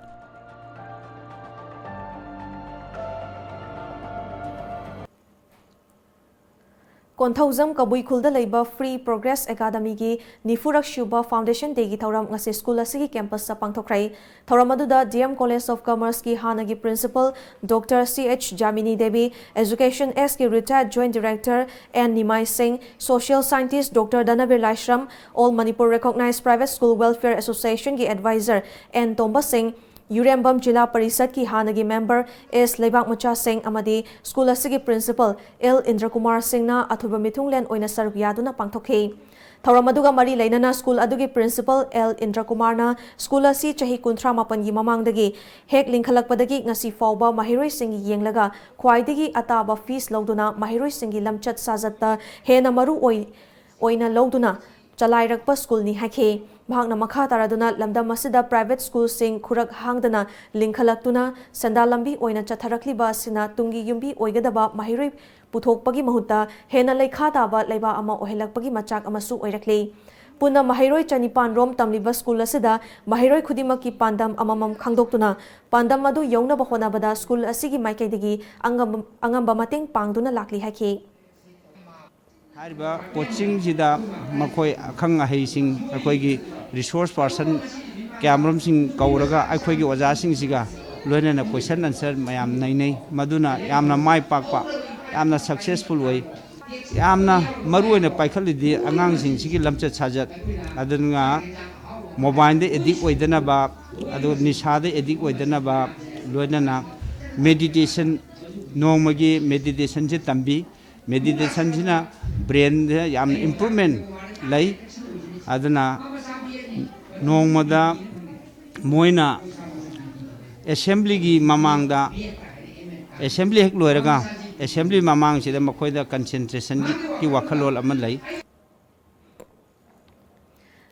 ꯀꯣꯟꯊꯧꯖꯝ ꯀꯕꯨꯏ ꯈꯨꯜꯗ ꯂꯩꯕ Free Progress Academyꯒꯤ ꯅꯤꯐꯨꯔꯛ ꯁꯨꯕ Foundation Dayꯒꯤ ꯊꯧꯔꯝ ꯉꯁꯤ ꯁ꯭ꯀꯨꯜ ꯑꯁꯤꯒꯤ campusꯇ ꯄꯥꯡꯊꯣꯛꯈ꯭ꯔꯦ꯫ ꯊꯧꯔꯝ ꯑꯗꯨꯗ D M College of Commerceꯀꯤ ꯍꯥꯟꯅꯒꯤ Principal Doctor C H ꯖꯥꯃꯤꯅꯤ Devi, Education Sꯀꯤ retired Joint Director N ꯅꯤꯃꯥꯏ ꯁꯤꯡ, Social Scientist Doctor ꯙꯅꯕꯤꯔ ꯂꯥꯏꯁ꯭ꯔꯝ, All Manipur Recognized Private School Welfare Associationꯒꯤ advisor N ꯇꯣꯝꯕ ꯁꯤꯡ, ꯌꯨꯔꯦꯝꯕꯝ ꯖꯤꯂꯥ ꯄꯔꯤꯁꯠꯀꯤ ꯍꯥꯟꯅꯒꯤ member S ꯂꯩꯕꯥꯛꯃꯆꯥ ꯁꯤꯡ ꯑꯃꯗꯤ ꯁ꯭ꯀꯨꯜ ꯑꯁꯤꯒꯤ Principal L ꯏꯟꯗ꯭ꯔꯀꯨꯃꯥꯔ ꯁꯤꯡꯅ ꯑꯊꯣꯏꯕ ꯃꯤꯊꯨꯡꯂꯦꯟ ꯑꯣꯏꯅ ꯁꯔꯨꯛ ꯌꯥꯗꯨꯅ ꯄꯥꯡꯊꯣꯛꯈꯤ꯫ ꯊꯧꯔꯝ ꯑꯗꯨꯒ ꯃꯔꯤ ꯂꯩꯅꯅ ꯁ꯭ꯀꯨꯜ ꯑꯗꯨꯒꯤ Principal L ꯏꯟꯗ꯭ꯔꯀꯨꯃꯥꯔꯅ ꯁ꯭ꯀꯨꯜ ꯑꯁꯤ ꯆꯍꯤ ꯀꯨꯟꯊ꯭ꯔꯥ ꯃꯥꯄꯟꯒꯤ ꯃꯃꯥꯡꯗꯒꯤ ꯍꯦꯛ ꯂꯤꯡꯈꯠꯂꯛꯄꯗꯒꯤ ꯉꯁꯤ ꯐꯥꯎꯕ ꯃꯍꯩꯔꯣꯏꯁꯤꯡꯒꯤ ꯌꯦꯡꯂꯒ ꯈ꯭ꯋꯥꯏꯗꯒꯤ ꯑꯇꯥꯕ fees ꯂꯧꯗꯨꯅ ꯃꯍꯩꯔꯣꯏꯁꯤꯡꯒꯤ ꯂꯝꯆꯠ ꯁꯥꯖꯠꯇ ꯍꯦꯟꯅ ꯃꯔꯨ ꯑꯣꯏ ꯑꯣꯏꯅ ꯂꯧꯗꯨꯅ ꯆꯂꯥꯏꯔꯛꯄ ꯁ꯭ꯀꯨꯜꯅꯤ ꯍꯥꯏꯈꯤ꯫ ꯃꯍꯥꯛꯅ ꯃꯈꯥ ꯇꯥꯔꯗꯨꯅ ꯂꯝꯗꯝ ꯑꯁꯤꯗ private ꯁ꯭ꯀꯨꯜꯁꯤꯡ ꯈꯨꯔꯛ ꯍꯥꯡꯗꯅ ꯂꯤꯡꯈꯠꯂꯛꯇꯨꯅ ꯁꯦꯟꯗꯥꯟ ꯂꯝꯕꯤ ꯑꯣꯏꯅ ꯆꯠꯊꯔꯛꯂꯤꯕ ꯑꯁꯤꯅ ꯇꯨꯡꯒꯤ ꯌꯨꯝꯕꯤ ꯑꯣꯏꯒꯗꯕ ꯃꯍꯩꯔꯣꯏ ꯄꯨꯊꯣꯛꯄꯒꯤ ꯃꯍꯨꯠꯇ ꯍꯦꯟꯅ ꯂꯩꯈꯥ ꯇꯥꯕ ꯂꯩꯕꯥꯛ ꯑꯃ ꯑꯣꯏꯍꯜꯂꯛꯄꯒꯤ ꯃꯆꯥꯛ ꯑꯃꯁꯨ ꯑꯣꯏꯔꯛꯂꯤ꯫ ꯄꯨꯟꯅ ꯃꯍꯩꯔꯣꯏ ꯆꯅꯤꯄꯥꯟ ꯔꯣꯝ ꯇꯝꯂꯤꯕ ꯁ꯭ꯀꯨꯜ ꯑꯁꯤꯗ ꯃꯍꯩꯔꯣꯏ ꯈꯨꯗꯤꯡꯃꯛꯀꯤ ꯄꯥꯟꯗꯝ ꯑꯃꯃꯝ ꯈꯪꯗꯣꯛꯇꯨꯅ ꯄꯥꯟꯗꯝ ꯑꯗꯨ ꯌꯧꯅꯕ ꯍꯣꯠꯅꯕꯗ ꯁ꯭ꯀꯨꯜ ꯑꯁꯤꯒꯤ ꯃꯥꯏꯀꯩꯗꯒꯤ ꯑꯉꯝꯕ, ꯑꯉꯝꯕ ꯃꯇꯦꯡ ꯄꯥꯡꯗꯨꯅ ꯂꯥꯛꯂꯤ ꯍꯥꯏꯈꯤ꯫ ꯍꯥꯏꯔꯤꯕ ꯀꯣꯆꯤꯡꯁꯤꯗ ꯃꯈꯣꯏ ꯑꯈꯪ ꯑꯍꯩꯁꯤꯡ, ꯑꯩꯈꯣꯏꯒꯤ ꯔꯤꯁꯣꯔꯁ ꯄꯥꯔꯁꯟ ꯀꯌꯥꯃꯔꯨꯝꯁꯤꯡ ꯀꯧꯔꯒ ꯑꯩꯈꯣꯏꯒꯤ ꯑꯣꯖꯥꯁꯤꯡꯁꯤꯒ ꯂꯣꯏꯅꯅ ꯀꯣꯏꯁꯟ ꯑꯟꯁꯔ ꯃꯌꯥꯝ ꯅꯩꯅꯩ꯫ ꯃꯗꯨꯅ ꯌꯥꯝꯅ ꯃꯥꯏ ꯄꯥꯛꯄ, ꯌꯥꯝꯅ ꯁꯛꯁꯦꯁꯐꯨꯜ ꯑꯣꯏ꯫ ꯌꯥꯝꯅ ꯃꯔꯨ ꯑꯣꯏꯅ ꯄꯥꯏꯈꯠꯂꯤꯗꯤ ꯑꯉꯥꯡꯁꯤꯡꯁꯤꯒꯤ ꯂꯝꯆꯠ ꯁꯥꯖꯠ, ꯑꯗꯨꯅ ꯃꯣꯕꯥꯏꯜꯗ ꯑꯦꯗꯤꯛ ꯑꯣꯏꯗꯅꯕ, ꯑꯗꯨꯒ ꯅꯤꯁꯥꯗ ꯑꯦꯗꯤꯛ ꯑꯣꯏꯗꯅꯕ, ꯂꯣꯏꯅꯅ ꯃꯦꯗꯤꯇꯦꯁꯟ, ꯅꯣꯡꯃꯒꯤ ꯃꯦꯗꯤꯇꯦꯁꯟꯁꯦ ꯇꯝꯕꯤ꯫ ꯃꯦꯗꯤꯇꯦꯁꯟꯁꯤꯅ ꯕ꯭ꯔꯦꯟꯗ ꯌꯥꯝꯅ ꯏꯝꯄ꯭ꯔꯨꯚꯃꯦꯟ ꯂꯩ꯫ ꯑꯗꯨꯅ ꯅꯣꯡꯃꯗ ꯃꯣꯏꯅ ꯑꯦꯁꯦꯝꯕ꯭ꯂꯤꯒꯤ ꯃꯃꯥꯡꯗ, ꯑꯦꯁꯦꯝꯕ꯭ꯂꯤ ꯍꯦꯛ ꯂꯣꯏꯔꯒ ꯑꯦꯁꯦꯝꯕ꯭ꯂꯤ ꯃꯃꯥꯡꯁꯤꯗ ꯃꯈꯣꯏꯗ ꯀꯟꯁꯦꯟꯇ꯭ꯔꯦꯁꯟꯒꯤ ꯋꯥꯈꯜꯂꯣꯟ ꯑꯃ ꯂꯩ꯫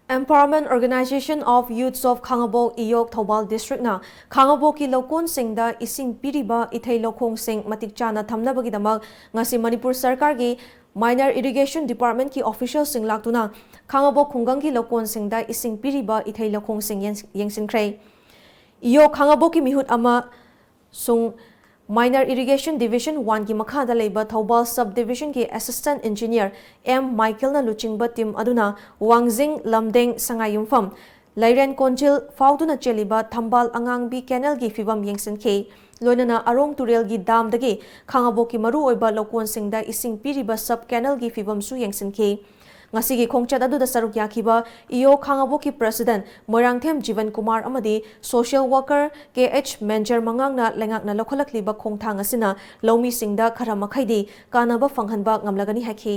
Empowerment Organization of Youths of ꯈꯥꯉꯕꯣꯛ, ꯏꯌꯣꯛ, ꯊꯧꯕꯥꯜ ꯗꯤꯁꯇ꯭ꯔꯤꯛꯅ ꯈꯥꯉꯕꯣꯛꯀꯤ ꯂꯧꯀꯣꯟꯁꯤꯡꯗ ꯏꯁꯤꯡ ꯄꯤꯔꯤꯕ ꯏꯊꯩ ꯂꯧꯈꯣꯡꯁꯤꯡ ꯃꯇꯤꯛ ꯆꯥꯅ ꯊꯝꯅꯕꯒꯤꯗꯃꯛ ꯉꯁꯤ ꯃꯅꯤꯄꯨꯔ ꯁꯔꯀꯥꯔꯒꯤ ꯃꯥꯏꯅꯔ ꯏꯔꯤꯒꯦꯁꯟ ꯗꯤꯄꯥꯔꯠꯃꯦꯟꯠꯀꯤ ꯑꯣꯐꯤꯁꯤꯌꯦꯜꯁꯤꯡ ꯂꯥꯛꯇꯨꯅ ꯈꯥꯉꯕꯣꯛ ꯈꯨꯡꯒꯪꯒꯤ ꯂꯧꯀꯣꯟꯁꯤꯡꯗ ꯏꯁꯤꯡ ꯄꯤꯔꯤꯕ ꯏꯊꯩ ꯂꯧꯈꯣꯡꯁꯤꯡ ꯌꯦꯡ-, ꯌꯦꯡꯁꯤꯟꯈ꯭ꯔꯦ꯫ ꯏꯌꯣꯛ ꯈꯥꯉꯕꯣꯛꯀꯤ ꯃꯤꯍꯨꯠ ꯑꯃꯁꯨꯡ ꯃꯥꯏꯅꯔ ꯏꯔꯤꯒꯦꯁꯟ ꯗꯤꯕꯤꯖꯟ ꯋꯥꯟꯒꯤ ꯃꯈꯥꯗ ꯂꯩꯕ ꯊꯧꯕꯥꯜ ꯁꯕ ꯗꯤꯕꯤꯖꯟꯒꯤ ꯑꯦꯁꯤꯁꯇꯦꯟꯠ ꯏꯟꯖꯤꯅꯤꯌꯔ ꯑꯦꯝ ꯃꯥꯏꯀꯦꯜꯅ ꯂꯨꯆꯤꯡꯕ ꯇꯤꯝ ꯑꯗꯨꯅ ꯋꯥꯡꯖꯤꯡ, ꯂꯝꯗꯦꯡ, ꯁꯉꯥꯏꯌꯨꯝꯐꯝ, ꯂꯩꯔꯦꯟ ꯀꯣꯟꯖꯤꯜ ꯐꯥꯎꯗꯨꯅ ꯆꯦꯜꯂꯤꯕ ꯊꯝꯕꯥꯜ ꯑꯉꯥꯡꯕꯤ ꯀꯦꯅꯦꯜꯒꯤ ꯐꯤꯕꯝ ꯌꯦꯡꯁꯤꯟꯈꯤ꯫ ꯂꯣꯏꯅꯅ ꯑꯔꯣꯡ ꯇꯨꯔꯦꯜꯒꯤ ꯗꯥꯝꯗꯒꯤ ꯈꯥꯉꯕꯣꯛꯀꯤ ꯃꯔꯨꯑꯣꯏꯕ ꯂꯧꯀꯣꯟꯁꯤꯡꯗ ꯏꯁꯤꯡ ꯄꯤꯔꯤꯕ ꯁꯕ ꯀꯦꯅꯦꯜꯒꯤ ꯐꯤꯕꯝꯁꯨ ꯌꯦꯡꯁꯤꯟꯈꯤ꯫ ꯉꯁꯤꯒꯤ ꯈꯣꯡꯆꯠ ꯑꯗꯨꯗ ꯁꯔꯨꯛ ꯌꯥꯈꯤꯕ ꯏꯌꯣ ꯈꯥꯉꯕꯣꯛꯀꯤ ꯄ꯭ꯔꯁꯤꯗꯦꯟꯠ ꯃꯣꯏꯔꯥꯡꯊꯦꯝ ꯖꯤꯕꯟ ꯀꯨꯃꯥꯔ ꯑꯃꯗꯤ ꯁꯣꯁꯤꯌꯦꯜ ꯋꯥꯔꯀꯔ ꯀꯦ ꯑꯩꯆ ꯃꯦꯟꯖꯔ ꯃꯉꯥꯡꯅ ꯂꯩꯉꯥꯛꯅ ꯂꯧꯈꯠꯂꯛꯂꯤꯕ ꯈꯣꯡꯊꯥꯡ ꯑꯁꯤꯅ ꯂꯧꯃꯤꯁꯤꯡꯗ ꯈꯔ ꯃꯈꯩꯗꯤ ꯀꯥꯟꯅꯕ ꯐꯪꯍꯟꯕ ꯉꯝꯂꯒꯅꯤ ꯍꯥꯏꯈꯤ꯫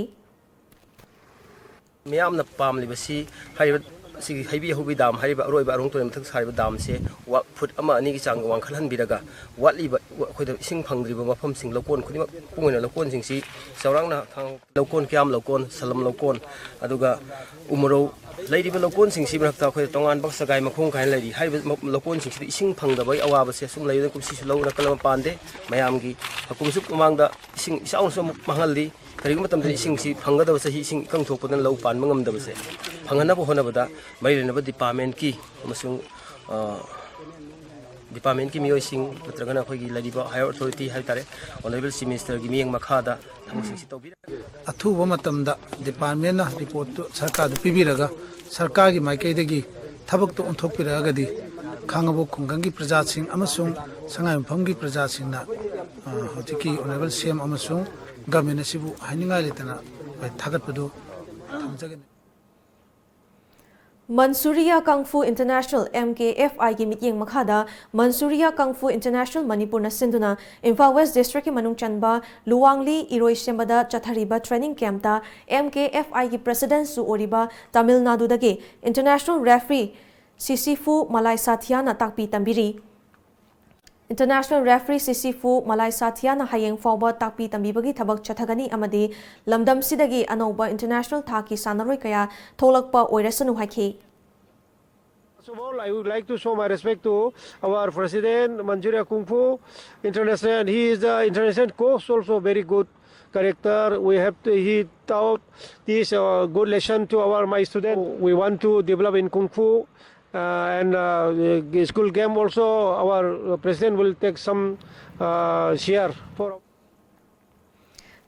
ꯃꯤꯌꯥꯝꯅ ꯄꯥꯝꯂꯤꯕꯁꯤ ꯍꯥꯏꯔꯤꯕ ꯁꯤꯒꯤ ꯍꯩꯕꯤ ꯍꯧꯕꯤ ꯗꯥꯝ ꯍꯥꯏꯔꯤꯕ ꯑꯔꯣꯏꯕ ꯑꯔꯣꯡ ꯇꯨꯔꯦꯜ ꯃꯊꯛ ꯁꯥꯔꯤꯕ ꯗꯥꯝꯁꯦ ꯋꯥ-, ꯐꯨꯠ ꯑꯃ ꯑꯅꯤꯒꯤ ꯆꯥꯡ ꯋꯥꯡꯈꯠꯍꯟꯕꯤꯔꯒ ꯋꯥꯠꯂꯤꯕ ꯑꯩꯈꯣꯏꯗ ꯏꯁꯤꯡ ꯐꯪꯗ꯭ꯔꯤꯕ ꯃꯐꯝꯁꯤꯡ ꯂꯧꯀꯣꯟ ꯈꯨꯗꯤꯡꯃꯛ ꯃꯄꯨꯡ ꯑꯣꯏꯅ ꯂꯧꯀꯣꯟꯁꯤꯡꯁꯤ ꯆꯥꯎꯔꯥꯛꯅ ꯊꯥꯡ ꯂꯧꯀꯣꯟ, ꯀꯌꯥꯝ ꯂꯧꯀꯣꯟ, ꯁꯂꯝ ꯂꯧꯀꯣꯟ, ꯑꯗꯨꯒ ꯎꯃꯔꯧ ꯂꯩꯔꯤꯕ ꯂꯧꯀꯣꯟꯁꯤꯡꯁꯤ ꯃꯔꯛꯇ ꯑꯩꯈꯣꯏꯗ ꯇꯣꯉꯥꯟꯕ ꯁꯒꯥꯏ ꯃꯈꯣꯡ ꯀꯥꯏꯅ ꯂꯩꯔꯤ꯫ ꯍꯥꯏꯔꯤꯕ ꯃ-, ꯂꯧꯀꯣꯟꯁꯤꯡꯁꯤꯗ ꯏꯁꯤꯡ ꯐꯪꯗꯕꯒꯤ ꯑꯋꯥꯕꯁꯦ ꯑꯁꯨꯝ ꯂꯩꯕꯅ ꯀꯨꯝꯁꯤꯁꯨ ꯂꯧ ꯅꯥꯀꯜ ꯑꯃ ꯄꯥꯟꯗꯦ꯫ ꯃꯌꯥꯝꯒꯤ ꯍꯀꯨꯝꯁꯨ ꯃꯃꯥꯡꯗ ꯏꯁꯤꯡ ꯏꯆꯥꯎꯅꯁꯨ ꯑꯃꯨꯛ ꯃꯥꯡꯍꯜꯂꯤ꯫ ꯀꯔꯤꯒꯨꯝꯕ ꯃꯇꯝꯗ ꯏꯁꯤꯡꯁꯤ ꯐꯪꯒꯗꯕꯁꯦ ꯏꯁꯤꯡ ꯏꯀꯪ ꯊꯣꯛꯄꯗꯅ ꯂꯧ ꯄꯥꯟꯕ ꯉꯝꯗꯕꯁꯦ꯫ ꯐꯪꯍꯟꯅꯕ ꯍꯣꯠꯅꯕꯗ ꯃꯔꯤ ꯂꯩꯅꯕ ꯗꯤꯄꯥꯔꯠꯃꯦꯟꯀꯤ ꯑꯃꯁꯨꯡ ꯗꯤꯄꯥꯔꯠꯃꯦꯟꯀꯤ ꯃꯤꯑꯣꯏꯁꯤꯡ ꯅꯠꯇ꯭ꯔꯒꯅ ꯑꯩꯈꯣꯏꯒꯤ ꯂꯩꯔꯤꯕ ꯍꯥꯏꯌꯔ ꯑꯣꯊꯣꯔꯤꯇꯤ ꯍꯥꯏꯕ ꯇꯥꯔꯦ, ꯑꯣꯅꯔꯦꯕꯜ ꯆꯤꯐ ꯃꯤꯅꯤꯁꯇꯔꯒꯤ ꯃꯤꯠꯌꯦꯡ ꯃꯈꯥꯗ ꯊꯕꯛꯁꯤꯡꯁꯤ ꯇꯧꯕꯤꯔꯦ꯫ ꯑꯊꯨꯕ ꯃꯇꯝꯗ ꯗꯤꯄꯥꯔꯠꯃꯦꯟꯅ ꯔꯤꯄꯣꯔꯠꯇꯨ ꯁꯔꯀꯥꯔꯗ ꯄꯤꯕꯤꯔꯒ ꯁꯔꯀꯥꯔꯒꯤ ꯃꯥꯏꯀꯩꯗꯒꯤ ꯊꯕꯛꯇꯨ ꯑꯣꯟꯊꯣꯛꯄꯤꯔꯛꯑꯒꯗꯤ ꯈꯥꯉꯕꯣꯛ ꯈꯨꯡꯒꯪꯒꯤ ꯄ꯭ꯔꯖꯥꯁꯤꯡ ꯑꯃꯁꯨꯡ ꯁꯉꯥꯏꯌꯨꯝꯐꯝꯒꯤ ꯄ꯭ꯔꯖꯥꯁꯤꯡꯅ, ꯑ, ꯍꯧꯖꯤꯛꯀꯤ ꯑꯣꯅꯔꯦꯕꯜ ꯁꯤ ꯑꯦꯝ ꯑꯃꯁꯨꯡ ꯒꯚꯔꯟꯃꯦꯟ ꯑꯁꯤꯕꯨ ꯍꯥꯏꯅꯤꯡꯉꯥꯏ ꯂꯩꯇꯅ ꯊꯥꯒꯠꯄꯗꯨ ꯊꯝꯖꯒꯅꯤ꯫ ꯃꯟꯁꯨꯔꯤꯌꯥ ꯀꯪꯐꯨ ꯏꯟꯇꯔꯅꯦꯁꯅꯦꯜ, ꯑꯦꯝ ꯀꯦ ꯑꯦꯐ ꯑꯥꯏꯒꯤ ꯃꯤꯠꯌꯦꯡ ꯃꯈꯥꯗ ꯃꯟꯁꯨꯔꯤꯌꯥ ꯀꯪꯐꯨ ꯏꯟꯇꯔꯅꯦꯁꯅꯦꯜ ꯃꯅꯤꯄꯨꯔꯅ ꯁꯤꯟꯗꯨꯅ ꯏꯝꯐꯥꯜ ꯋꯦꯁ ꯗꯤꯁꯇ꯭ꯔꯤꯛꯀꯤ ꯃꯅꯨꯡ ꯆꯟꯕ ꯂꯨꯋꯥꯡꯂꯤ ꯏꯔꯣꯏꯁꯦꯝꯕꯗ ꯆꯠꯊꯔꯤꯕ ꯇ꯭ꯔꯦꯅꯤꯡ ꯀꯦꯝꯞꯇ ꯑꯦꯝ ꯀꯦ ꯑꯦꯐ ꯑꯥꯏꯒꯤ ꯄ꯭ꯔꯦꯁꯤꯗꯦꯟꯠꯁꯨ ꯑꯣꯏꯔꯤꯕ ꯇꯥꯃꯤꯜ ꯅꯥꯗꯨꯗꯒꯤ ꯏꯟꯇꯔꯅꯦꯁꯅꯦꯜ ꯔꯦꯐ꯭ꯔꯤ ꯁꯤꯁꯤꯐꯨ ꯃꯂꯥꯏ ꯁꯥꯊꯤꯌꯥꯅ ꯇꯥꯛꯄꯤ ꯇꯝꯕꯤꯔꯤ꯫ ꯏꯟꯇꯔꯅꯦꯁꯅꯦꯜ ꯔꯦꯐ꯭ꯔꯤ ꯁꯤꯁꯤꯐꯨ ꯃꯂꯥꯏ ꯁꯥꯊꯤꯌꯥꯅ ꯍꯌꯦꯡ ꯐꯥꯎꯕ ꯇꯥꯛꯄꯤ ꯇꯝꯕꯤꯕꯒꯤ ꯊꯕꯛ ꯆꯠꯊꯒꯅꯤ ꯑꯃꯗꯤ ꯂꯝꯗꯝꯁꯤꯗꯒꯤ ꯑꯅꯧꯕ ꯏꯟꯇꯔꯅꯦꯁꯅꯦꯜ ꯊꯥꯛꯀꯤ ꯁꯥꯟꯅꯔꯣꯏ ꯀꯌꯥ ꯊꯣꯛꯂꯛꯄ ꯑꯣꯏꯔꯁꯅꯨ ꯍꯥꯏꯈꯤ꯫ First of all, I would like to show my respect to our president, Manchuria Kung Fu International. He is the international coach, also very good character. We have to, he taught this, uh, good lesson to our, my student. We want to develop in Kung Fu, uh, and, uh, school game also. Our president will take some, uh, share for.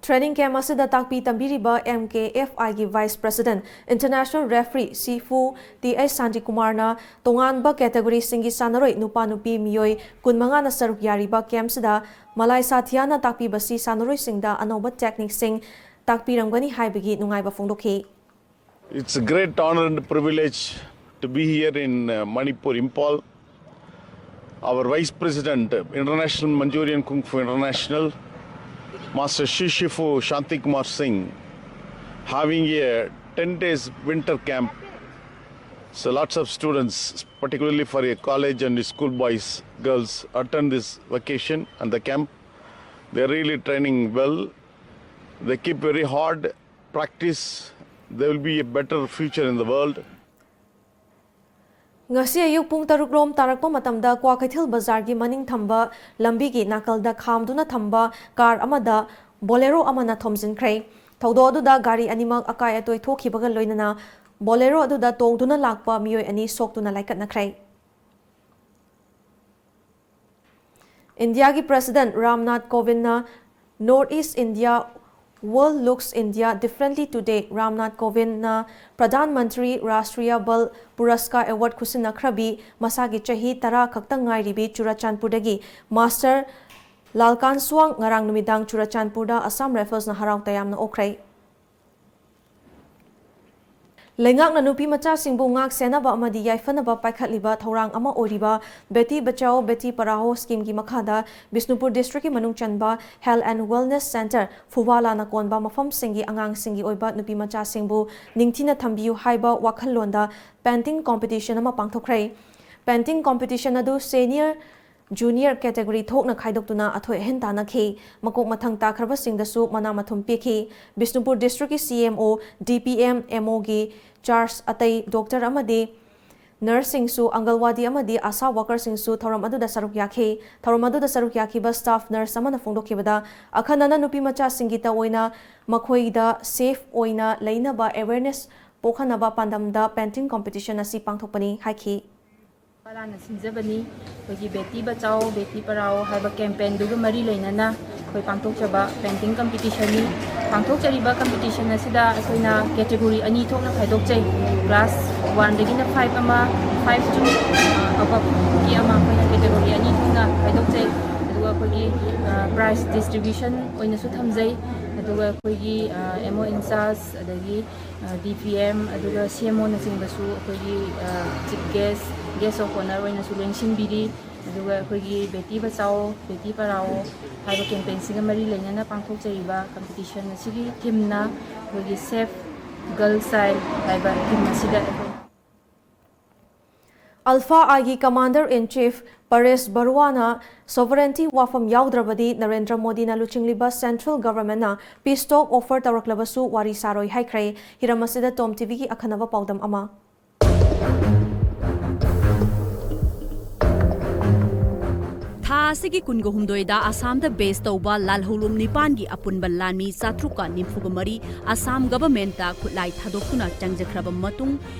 Training camp ꯑꯁꯤꯗ ꯇꯥꯛꯄꯤ ꯇꯝꯕꯤꯔꯤꯕ M K F ꯑꯥꯏꯒꯤ vice president, international referee sifu T H ꯁꯥꯟꯇꯤꯀꯨꯃꯥꯔꯅ ꯇꯣꯉꯥꯟꯕ ꯀꯦꯇꯦꯒꯣꯔꯤꯁꯤꯡꯒꯤ ꯁꯥꯟꯅꯔꯣꯏ ꯅꯨꯄꯥ ꯅꯨꯄꯤ ꯃꯤꯑꯣꯏ ꯀꯨꯟꯃꯉꯥꯅ ꯁꯔꯨꯛ ꯌꯥꯔꯤꯕ ꯀꯦꯝꯞꯁꯤꯗ ꯃꯂꯥꯏ ꯁꯥꯊꯤꯌꯥꯅ ꯇꯥꯛꯄꯤꯕꯁꯤ ꯁꯥꯟꯅꯔꯣꯏꯁꯤꯡꯗ ꯑꯅꯧꯕ ꯇꯦꯛꯅꯤꯛꯁꯤꯡ ꯇꯥꯛꯄꯤꯔꯝꯒꯅꯤ ꯍꯥꯏꯕꯒꯤ ꯅꯨꯡꯉꯥꯏꯕ ꯐꯣꯡꯗꯣꯛꯈꯤ꯫ It's a great honor and privilege to be here in, uh, Manipur, Imphal. Our Vice President, International Manchurian Kung Fu International, Master Shishifu Shanti Kumar Singh, having a ten days winter camp. So lots of students, particularly for a college and school boys, girls, attend this vacation and the camp. They're really training well. They keep very hard practice, there will be a better future in the world. ꯉꯁꯤ ꯑꯌꯨꯛ ꯄꯨꯡ ꯇꯔꯨꯛ ꯔꯣꯝ ꯇꯥꯔꯛꯄ ꯃꯇꯝꯗ ꯀ꯭ꯋꯥꯀꯩꯊꯦꯜ ꯕꯖꯥꯔꯒꯤ ꯃꯅꯤꯡ ꯊꯝꯕ ꯂꯝꯕꯤꯒꯤ ꯅꯥꯀꯜꯗ ꯈꯥꯝꯗꯨꯅ ꯊꯝꯕ ꯀꯥꯔ ꯑꯃꯗ ꯕꯣꯂꯦꯔꯣ ꯑꯃꯅ ꯊꯣꯝꯖꯤꯟꯈ꯭ꯔꯦ꯫ ꯊꯧꯗꯣꯛ ꯑꯗꯨꯗ ꯒꯥꯔꯤ ꯑꯅꯤꯃꯛ ꯑꯀꯥꯏ ꯑꯇꯣꯏ ꯊꯣꯛꯈꯤꯕꯒ ꯂꯣꯏꯅꯅ ꯕꯣꯂꯦꯔꯣ ꯑꯗꯨꯗ ꯇꯣꯡꯗꯨꯅ ꯂꯥꯛꯄ ꯃꯤꯑꯣꯏ ꯑꯅꯤ ꯁꯣꯛꯇꯨꯅ ꯂꯥꯏꯀꯠꯅꯈ꯭ꯔꯦ꯫ ꯏꯟꯗꯤꯌꯥꯒꯤ ꯄ꯭ꯔꯁꯤꯗꯦꯟꯠ ꯔꯥꯝꯅꯥꯊ ꯀꯣꯕꯤꯟꯗꯅ North East India, World Looks India Differently Today, Ramnath ꯀꯣꯕꯤꯟꯗꯅ ꯄ꯭ꯔꯙꯥꯟ ꯃꯟꯇ꯭ꯔꯤ ꯔꯥꯁꯇ꯭ꯔꯤꯌ ꯕꯜ ꯄꯨꯔꯁꯀꯥꯔ ꯑꯦꯋꯥꯔꯗ ꯈꯨꯠꯁꯤꯟꯅꯈ꯭ꯔꯕꯤ ꯃꯁꯥꯒꯤ ꯆꯍꯤ ꯇꯔꯥ ꯈꯛꯇꯪ ꯉꯥꯏꯔꯤꯕꯤ ꯆꯨꯔꯆꯥꯟꯄꯨꯔꯗꯒꯤ ꯃꯥꯁꯇꯔ ꯂꯥꯜꯀꯥꯟꯁ꯭ꯋꯥꯡ ꯉꯔꯥꯡ ꯅꯨꯃꯤꯗꯥꯡ ꯆꯨꯔꯆꯥꯟꯄꯨꯔꯗ ꯑꯁꯥꯝ ꯔꯥꯏꯐꯜꯁꯅ ꯍꯔꯥꯎ ꯇꯌꯥꯝꯅ ꯑꯣꯛꯈ꯭ꯔꯦ꯫ ꯂꯩꯉꯥꯛꯅ ꯅꯨꯄꯤ ꯃꯆꯥꯁꯤꯡꯕꯨ ꯉꯥꯛ ꯁꯦꯟꯅꯕ ꯑꯃꯗꯤ ꯌꯥꯏꯐꯅꯕ ꯄꯥꯏꯈꯠꯂꯤꯕ ꯊꯧꯔꯥꯡ ꯑꯃ ꯑꯣꯏꯔꯤꯕ ꯕꯦꯇꯤ ꯕꯆꯥꯎ ꯕꯦꯇꯤ ꯄꯔꯥꯍꯣ ꯁ꯭ꯀꯤꯝꯒꯤ ꯃꯈꯥꯗ ꯕꯤꯁꯅꯨꯄꯨꯔ ꯗꯤꯁꯇ꯭ꯔꯤꯛꯀꯤ ꯃꯅꯨꯡ ꯆꯟꯕ Health and Wellness Centre, ꯐꯨꯕꯥꯂꯥꯅ ꯀꯣꯟꯕ ꯃꯐꯝꯁꯤꯡꯒꯤ ꯑꯉꯥꯡꯁꯤꯡꯒꯤ ꯑꯣꯏꯕ ꯅꯨꯄꯤ ꯃꯆꯥꯁꯤꯡꯕꯨ ꯅꯤꯡꯊꯤꯅ ꯊꯝꯕꯤꯌꯨ ꯍꯥꯏꯕ ꯋꯥꯈꯜꯂꯣꯟꯗ painting competition ꯑꯃ ꯄꯥꯡꯊꯣꯛꯈ꯭ꯔꯦ꯫ Painting competition ꯑꯗꯨ senior, junior category ꯊꯣꯛꯅ ꯈꯥꯏꯗꯣꯛꯇꯨꯅ ꯑꯊꯣꯏ ꯑꯍꯦꯟ ꯇꯥꯟꯅꯈꯤ꯫ ꯃꯀꯣꯛ ꯃꯊꯪ ꯇꯥꯈ꯭ꯔꯕꯁꯤꯡꯗꯁꯨ ꯃꯅꯥ ꯃꯊꯨꯝ ꯄꯤꯈꯤ꯫ ꯕꯤꯁꯅꯨꯄꯨꯔ ꯗꯤꯁꯇ꯭ꯔꯤꯛꯀꯤ C M O, D P M, M O ꯒꯤ charge, ꯑꯇꯩ ꯗꯣꯛꯇꯔ ꯑꯃꯗꯤ ꯅꯔꯁꯁꯤꯡꯁꯨ, ꯑꯪꯒꯜꯋꯥꯗꯤ ꯑꯃꯗꯤ ꯑꯥꯁꯥ ꯋꯥꯀꯔꯁꯤꯡꯁꯨ ꯊꯧꯔꯝ ꯑꯗꯨꯗ ꯁꯔꯨꯛ ꯌꯥꯈꯤ꯫ ꯊꯧꯔꯝ ꯑꯗꯨꯗ ꯁꯔꯨꯛ ꯌꯥꯈꯤꯕ staff nurse ꯑꯃꯅ ꯐꯣꯡꯗꯣꯛꯈꯤꯕꯗ, ꯑꯈꯟꯅꯅ ꯅꯨꯄꯤ ꯃꯆꯥꯁꯤꯡꯒꯤ ꯇ ꯑꯣꯏꯅ ꯃꯈꯣꯏꯗ safe ꯑꯣꯏꯅ ꯂꯩꯅꯕ awareness ꯄꯣꯛꯍꯟꯅꯕ ꯄꯥꯟꯗꯝꯗ painting competition ꯑꯁꯤ ꯄꯥꯡꯊꯣꯛꯄꯅꯤ ꯍꯥꯏꯈꯤ꯫ ꯄꯥꯂꯥꯅ ꯁꯤꯟꯖꯕꯅꯤ꯫ ꯑꯩꯈꯣꯏꯒꯤ ꯕꯦꯇꯤ ꯕꯆꯥꯎ ꯕꯦꯇꯤ ꯄꯔꯥꯎ ꯍꯥꯏꯕ campaignꯗꯨꯒ ꯃꯔꯤ ꯂꯩꯅꯅ ꯑꯩꯈꯣꯏ ꯄꯥꯡꯊꯣꯛꯆꯕ painting competitionꯅꯤ꯫ ꯄꯥꯡꯊꯣꯛꯆꯔꯤꯕ competition ꯑꯁꯤꯗ ꯑꯩꯈꯣꯏꯅ category ꯑꯅꯤ ꯊꯣꯛꯅ ꯈꯥꯏꯗꯣꯛꯆꯩ꯫ Class oneꯗꯒꯤꯅ five ꯑꯃ, five to, ꯑ, aboveꯀꯤ ꯑꯃ, ꯑꯩꯈꯣꯏꯅ category ꯑꯅꯤ ꯊꯣꯛꯅ ꯈꯥꯏꯗꯣꯛꯆꯩ꯫ ꯑꯗꯨꯒ ꯑꯩꯈꯣꯏꯒꯤ, ꯑ, prize distribution ꯑꯣꯏꯅꯁꯨ ꯊꯝꯖꯩ꯫ ꯑꯗꯨꯒ ꯑꯩꯈꯣꯏꯒꯤ, ꯑ, M O in charge, ꯑꯗꯒꯤ ꯑ, D P M, ꯑꯗꯨꯒ C M Oꯅꯆꯤꯡꯕꯁꯨ ꯑꯩꯈꯣꯏꯒꯤ, ꯑ, chief guest, guest of honour ꯑꯣꯏꯅꯁꯨ ꯂꯦꯡꯁꯤꯟꯕꯤꯔꯤ꯫ ꯑꯗꯨꯒ ꯑꯩꯈꯣꯏꯒꯤ ꯕꯦꯇꯤ ꯕꯆꯥꯎ, ꯕꯦꯇꯤ ꯄꯔꯥꯎ ꯍꯥꯏꯕ campaignꯁꯤꯒ ꯃꯔꯤ ꯂꯩꯅꯅ ꯄꯥꯡꯊꯣꯛꯆꯔꯤꯕ competition ꯑꯁꯤꯒꯤ themeꯅ ꯑꯩꯈꯣꯏꯒꯤ Save Girl Child ꯍꯥꯏꯕ theme ꯑꯁꯤꯗ ꯑꯩꯈꯣꯏ ꯑꯜꯐꯥ ꯑꯥꯏꯒꯤ commander in chief Pervez ꯕꯔꯨꯋꯥꯅ sovereignty ꯋꯥꯐꯝ ꯌꯥꯎꯗ꯭ꯔꯕꯗꯤ ꯅꯔꯦꯟꯗ꯭ꯔ ꯃꯣꯗꯤꯅ ꯂꯨꯆꯤꯡꯂꯤꯕ central governmentꯅ peace talk offer ꯇꯧꯔꯛꯂꯕꯁꯨ ꯋꯥꯔꯤ ꯁꯥꯔꯣꯏ ꯍꯥꯏꯈ꯭ꯔꯦ꯫ ꯍꯤꯔꯝ ꯑꯁꯤꯗ Tom TVꯒꯤ ꯑꯈꯟꯅꯕ ꯄꯥꯎꯗꯝ ꯑꯃ꯫ ꯑꯁꯤꯒꯤ ꯀꯨꯟꯒ ꯍꯨꯝꯗꯣꯏꯗ ꯑꯁꯥꯝꯗ ꯕꯦꯁ ꯇꯧꯕ ꯂꯥꯜꯍꯧꯂꯨꯞ ꯅꯤꯄꯥꯟꯒꯤ ꯑꯄꯨꯟꯕ ꯂꯥꯟꯃꯤ ꯆꯥꯇ꯭ꯔꯨꯛꯀ ꯅꯤꯐꯨꯒ ꯃꯔꯤ ꯑꯁꯥꯝ ꯒꯚꯔꯟꯃꯦꯟꯠꯇ ꯈꯨꯠꯂꯥꯏ ꯊꯥꯗꯣꯛꯇꯨꯅ ꯆꯪꯖꯈ꯭ꯔꯕ ꯃꯇꯨꯡ,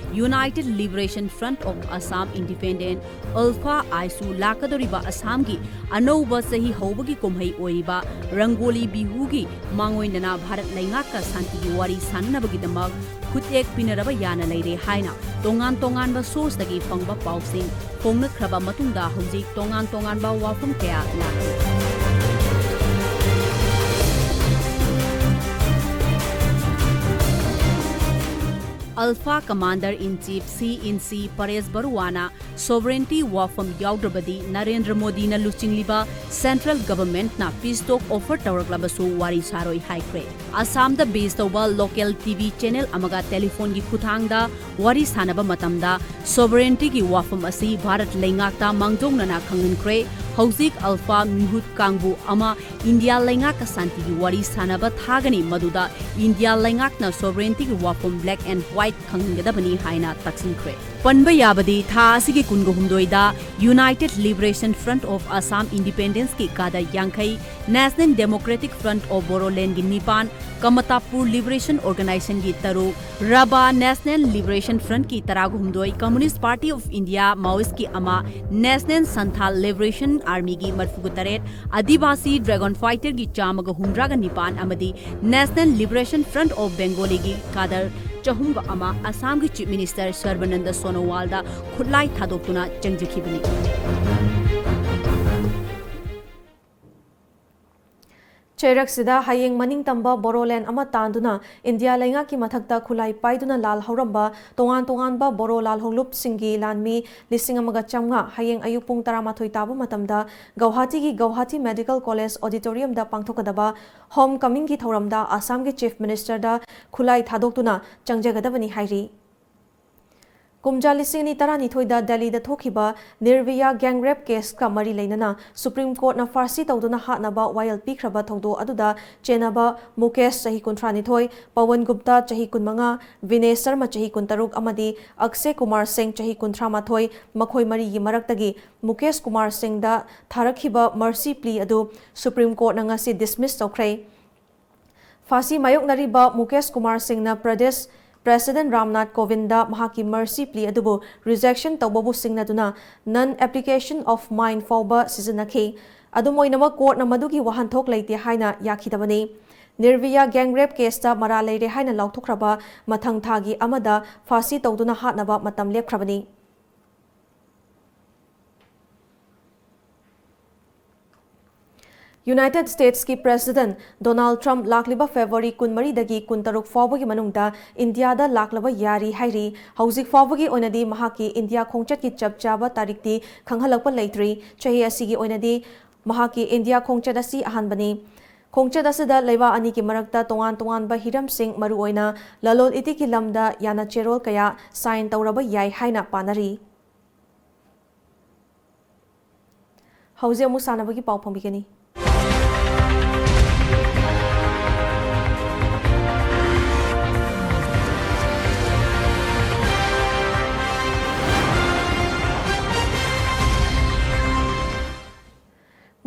United Liberation Front of Assam Independent, ULFA, ꯑꯥꯏꯁꯨ ꯂꯥꯛꯀꯗꯧꯔꯤꯕ ꯑꯁꯥꯝꯒꯤ ꯑꯅꯧꯕ ꯆꯍꯤ ꯍꯧꯕꯒꯤ ꯀꯨꯝꯍꯩ ꯑꯣꯏꯔꯤꯕ ꯔꯪꯒꯣꯂꯤ ꯕꯤꯍꯨꯒꯤ ꯃꯥꯡꯑꯣꯏꯅꯅ ꯚꯥꯔꯠ ꯂꯩꯉꯥꯛꯀ ꯁꯥꯟꯇꯤꯒꯤ ꯋꯥꯔꯤ ꯁꯥꯟꯅꯅꯕꯒꯤꯗꯃꯛ ꯈꯨꯠꯌꯦꯛ ꯄꯤꯅꯔꯕ ꯌꯥꯅ ꯂꯩꯔꯦ ꯍꯥꯏꯅ ꯇꯣꯉꯥꯟ ꯇꯣꯉꯥꯟꯕ ꯁꯣꯔꯁꯇꯒꯤ ꯐꯪꯕ ꯄꯥꯎꯁꯤꯡ ꯐꯣꯡꯅꯈ꯭ꯔꯕ ꯃꯇꯨꯡꯗ ꯍꯧꯖꯤꯛ ꯇꯣꯉꯥꯟ ꯇꯣꯉꯥꯟꯕ ꯋꯥꯐꯝ ꯀꯌꯥ ꯂꯥꯛꯂꯤ꯫ ULFA Commander in Chief, C in C, Pervez ꯕꯔꯨꯋꯥꯅ sovereignty ꯋꯥꯐꯝ ꯌꯥꯎꯗ꯭ꯔꯕꯗꯤ ꯅꯔꯦꯟꯗ꯭ꯔ ꯃꯣꯗꯤꯅ ꯂꯨꯆꯤꯡꯂꯤꯕ central governmentꯅ peace talk offer ꯇꯧꯔꯛꯂꯕꯁꯨ ꯋꯥꯔꯤ ꯁꯥꯔꯣꯏ ꯍꯥꯏꯈ꯭ꯔꯦ꯫ ꯑꯁꯥꯝꯗ ꯕꯦꯁ ꯇꯧꯕ local TV channel ꯑꯃꯒ telephoneꯒꯤ ꯈꯨꯠꯊꯥꯡꯗ ꯋꯥꯔꯤ ꯁꯥꯟꯅꯕ ꯃꯇꯝꯗ sovereigntyꯒꯤ ꯋꯥꯐꯝ ꯑꯁꯤ ꯚꯥꯔꯠ ꯂꯩꯉꯥꯛꯇ ꯃꯥꯡꯖꯧꯅꯅ ꯈꯪꯍꯟꯈ꯭ꯔꯦ꯫ ꯍꯧꯖꯤꯛ ULFA ꯃꯤꯍꯨꯠ ꯀꯥꯡꯕꯨ ꯑꯃ ꯏꯟꯗꯤꯌꯥ ꯂꯩꯉꯥꯛꯀ ꯁꯥꯟꯇꯤꯒꯤ ꯋꯥꯔꯤ ꯁꯥꯟꯅꯕ ꯊꯥꯒꯅꯤ, ꯃꯗꯨꯗ ꯏꯟꯗꯤꯌꯥ ꯂꯩꯉꯥꯛꯅ sovereigntyꯒꯤ ꯋꯥꯐꯝ black and white ꯈꯪꯍꯟꯒꯗꯕꯅꯤ ꯍꯥꯏꯅ ꯇꯛꯁꯤꯟꯈ꯭ꯔꯦ꯫ ꯄꯟꯕ ꯌꯥꯕꯗꯤ, ꯊꯥ ꯑꯁꯤꯒꯤ ꯀꯨꯟꯒ ꯍꯨꯝꯗꯣꯏꯗ United Liberation Front of Assam Independenceꯀꯤ ꯀꯥꯗꯔ ꯌꯥꯡꯈꯩ, National Democratic Front of Bodolandꯒꯤ ꯅꯤꯄꯥꯟ, Kamtapur Liberation Organizationꯒꯤ ꯇꯔꯨꯛ, RABA National Liberation Frontꯀꯤ ꯇꯔꯥꯍꯨꯝꯗꯣꯏ, Communist Party of India, Maoistꯀꯤ ꯑꯃ, National Santhal Liberation Armyꯒꯤ ꯃꯔꯤꯐꯨꯇꯔꯦꯠ, Adivasi Dragon Fighterꯒꯤ ꯆꯥꯝꯃꯒ ꯍꯨꯝꯗ꯭ꯔꯥꯒ ꯅꯤꯄꯥꯟ ꯑꯃꯗꯤ National Liberation Front of Bengaliꯒꯤ ꯀꯥꯗꯔ ꯆꯍꯨꯝꯒ ꯑꯃ ꯑꯁꯥꯝꯒꯤ Chief Minister ꯁꯔꯕꯥꯅꯟꯗ ꯁꯣꯅꯣꯋꯥꯜꯗ ꯈꯨꯠꯂꯥꯏ ꯊꯥꯗꯣꯛꯇꯨꯅ ꯆꯪꯖꯈꯤꯕꯅꯤ꯫ ꯆꯩꯔꯛꯁꯤꯗ ꯍꯌꯦꯡ ꯃꯅꯤꯡꯇꯝꯕ ꯕꯣꯔꯣꯂꯦꯟ ꯑꯃ ꯇꯥꯟꯗꯨꯅ ꯏꯟꯗꯤꯌꯥ ꯂꯩꯉꯥꯛꯀꯤ ꯃꯊꯛꯇ ꯈꯨꯠꯂꯥꯏ ꯄꯥꯏꯗꯨꯅ ꯂꯥꯜ ꯍꯧꯔꯝꯕ ꯇꯣꯉꯥꯟ ꯇꯣꯉꯥꯟꯕ ꯕꯣꯔꯣ ꯂꯥꯜꯍꯧꯂꯨꯞꯁꯤꯡꯒꯤ ꯂꯥꯟꯃꯤ ꯂꯤꯁꯤꯡ ꯑꯃꯒ ꯆꯥꯝꯃꯉꯥ ꯍꯌꯦꯡ ꯑꯌꯨꯛ ꯄꯨꯡ ꯇꯔꯥꯃꯥꯊꯣꯏ ꯇꯥꯕ ꯃꯇꯝꯗ ꯒꯧꯍꯥꯇꯤꯒꯤ ꯒꯧꯍꯥꯇꯤ Medical College Auditoriumꯗ ꯄꯥꯡꯊꯣꯛꯀꯗꯕ Homecomingꯒꯤ ꯊꯧꯔꯝꯗ ꯑꯁꯥꯝꯒꯤ Chief Ministerꯗ ꯈꯨꯠꯂꯥꯏ ꯊꯥꯗꯣꯛꯇꯨꯅ ꯆꯪꯖꯒꯗꯕꯅꯤ ꯍꯥꯏꯔꯤ꯫ ꯀꯨꯝꯖꯥ ꯂꯤꯁꯤꯡ ꯑꯅꯤ ꯇꯔꯥꯅꯤꯊꯣꯏꯗ ꯗꯦꯜꯂꯤꯗ ꯊꯣꯛꯈꯤꯕ ꯅꯤꯔꯚꯌꯥ gang rape case ꯀ ꯃꯔꯤ ꯂꯩꯅꯅ ꯁꯨꯄ꯭ꯔꯤꯝ ꯀꯣꯔꯠꯅ ꯐꯥꯁꯤ ꯇꯧꯗꯨꯅ ꯍꯥꯠꯅꯕ ꯋꯥꯌꯦꯜ ꯄꯤꯈ꯭ꯔꯕ ꯊꯧꯗꯣꯛ ꯑꯗꯨꯗ ꯆꯦꯟꯅꯕ ꯃꯨꯀꯦꯁ, ꯆꯍꯤ ꯀꯨꯟꯊ꯭ꯔꯥꯅꯤꯊꯣꯏ, ꯄꯋꯟ ꯒꯨꯞꯇꯥ, ꯆꯍꯤ ꯀꯨꯟꯃꯉꯥ, ꯚꯤꯅꯦꯁ ꯁꯔꯃ, ꯆꯍꯤ ꯀꯨꯟꯇꯔꯨꯛ, ꯑꯃꯗꯤ ꯑꯛꯁꯦ ꯀꯨꯃꯥꯔ ꯁꯤꯡ, ꯆꯍꯤ ꯀꯨꯟꯊ꯭ꯔꯥꯃꯥꯊꯣꯏ, ꯃꯈꯣꯏ ꯃꯔꯤꯒꯤ ꯃꯔꯛꯇꯒꯤ ꯃꯨꯀꯦꯁ ꯀꯨꯃꯥꯔ ꯁꯤꯡꯗ ꯊꯥꯔꯛꯈꯤꯕ mercy plea ꯑꯗꯨ ꯁꯨꯄ꯭ꯔꯤꯝ ꯀꯣꯔꯠꯅ ꯉꯁꯤ dismiss ꯇꯧꯈ꯭ꯔꯦ꯫ ꯐꯥꯁꯤ ꯃꯥꯌꯣꯛꯅꯔꯤꯕ ꯃꯨꯀꯦꯁ ꯀꯨꯃꯥꯔ ꯁꯤꯡꯅ ꯄ꯭ꯔꯗꯦꯁ ꯄ꯭ꯔꯦꯁꯤꯗꯦꯟ ꯔꯥꯝꯅꯥꯊ ꯀꯣꯕꯤꯟꯗ ꯃꯍꯥꯛꯀꯤ mercy plea ꯑꯗꯨꯕꯨ rejection ꯇꯧꯕꯕꯨ ꯁꯤꯡꯅꯗꯨꯅ non application of mind ꯐꯥꯎꯕ ꯁꯤꯖꯤꯟꯅꯈꯤ꯫ ꯑꯗꯨꯝ ꯑꯣꯏꯅꯃꯛ, ꯀꯣꯔꯠꯅ ꯃꯗꯨꯒꯤ ꯋꯥꯍꯟꯊꯣꯛ ꯂꯩꯇꯦ ꯍꯥꯏꯅ ꯌꯥꯈꯤꯗꯕꯅꯤ꯫ ꯅꯤꯔꯚꯌꯥ gang rape case ꯇ ꯃꯔꯥꯜ ꯂꯩꯔꯦ ꯍꯥꯏꯅ ꯂꯥꯎꯊꯣꯛꯈ꯭ꯔꯕ ꯃꯊꯪ ꯊꯥꯒꯤ ꯑꯃꯗ ꯐꯥꯁꯤ ꯇꯧꯗꯨꯅ ꯍꯥꯠꯅꯕ ꯃꯇꯝ ꯂꯦꯞꯈ꯭ꯔꯕꯅꯤ꯫ ꯌꯨꯅꯥꯏꯇꯦꯗ ꯁ꯭ꯇꯦꯠꯁꯀꯤ ꯄ꯭ꯔꯦꯁꯤꯗꯦꯟꯠ ꯗꯣꯅꯥꯜꯗ ꯇ꯭ꯔꯝꯞ ꯂꯥꯛꯂꯤꯕ ꯐꯦꯕ꯭ꯔꯨꯋꯥꯔꯤ ꯀꯨꯟꯃꯔꯤꯗꯒꯤ ꯀꯨꯟꯇꯔꯨꯛ ꯐꯥꯎꯕꯒꯤ ꯃꯅꯨꯡꯗ ꯏꯟꯗꯤꯌꯥꯗ ꯂꯥꯛꯂꯕ ꯌꯥꯔꯤ ꯍꯥꯏꯔꯤ꯫ ꯍꯧꯖꯤꯛ ꯐꯥꯎꯕꯒꯤ ꯑꯣꯏꯅꯗꯤ ꯃꯍꯥꯛꯀꯤ ꯏꯟꯗꯤꯌꯥ ꯈꯣꯡꯆꯠꯀꯤ ꯆꯞ ꯆꯥꯕ ꯇꯥꯔꯤꯛꯇꯤ ꯈꯪꯍꯜꯂꯛꯄ ꯂꯩꯇ꯭ꯔꯤ꯫ ꯆꯍꯤ ꯑꯁꯤꯒꯤ ꯑꯣꯏꯅꯗꯤ ꯃꯍꯥꯛꯀꯤ ꯏꯟꯗꯤꯌꯥ ꯈꯣꯡꯆꯠ ꯑꯁꯤ ꯑꯍꯥꯟꯕꯅꯤ꯫ ꯈꯣꯡꯆꯠ ꯑꯁꯤꯗ ꯂꯩꯕꯥꯛ ꯑꯅꯤꯒꯤ ꯃꯔꯛꯇ ꯇꯣꯉꯥꯟ ꯇꯣꯉꯥꯟꯕ ꯍꯤꯔꯝꯁꯤꯡ, ꯃꯔꯨꯑꯣꯏꯅ ꯂꯂꯣꯟ ꯏꯇꯤꯛꯀꯤ ꯂꯝꯗ ꯌꯥꯅꯆꯦꯔꯣꯜ ꯀꯌꯥ sign ꯇꯧꯔꯕ ꯌꯥꯏ ꯍꯥꯏꯅ ꯄꯥꯅꯔꯤ꯫ ꯍꯧꯖꯤꯛ ꯑꯃꯨꯛ ꯁꯥꯟꯅꯕꯒꯤ ꯄꯥꯎ ꯐꯣꯡꯕꯤꯒꯅꯤ꯫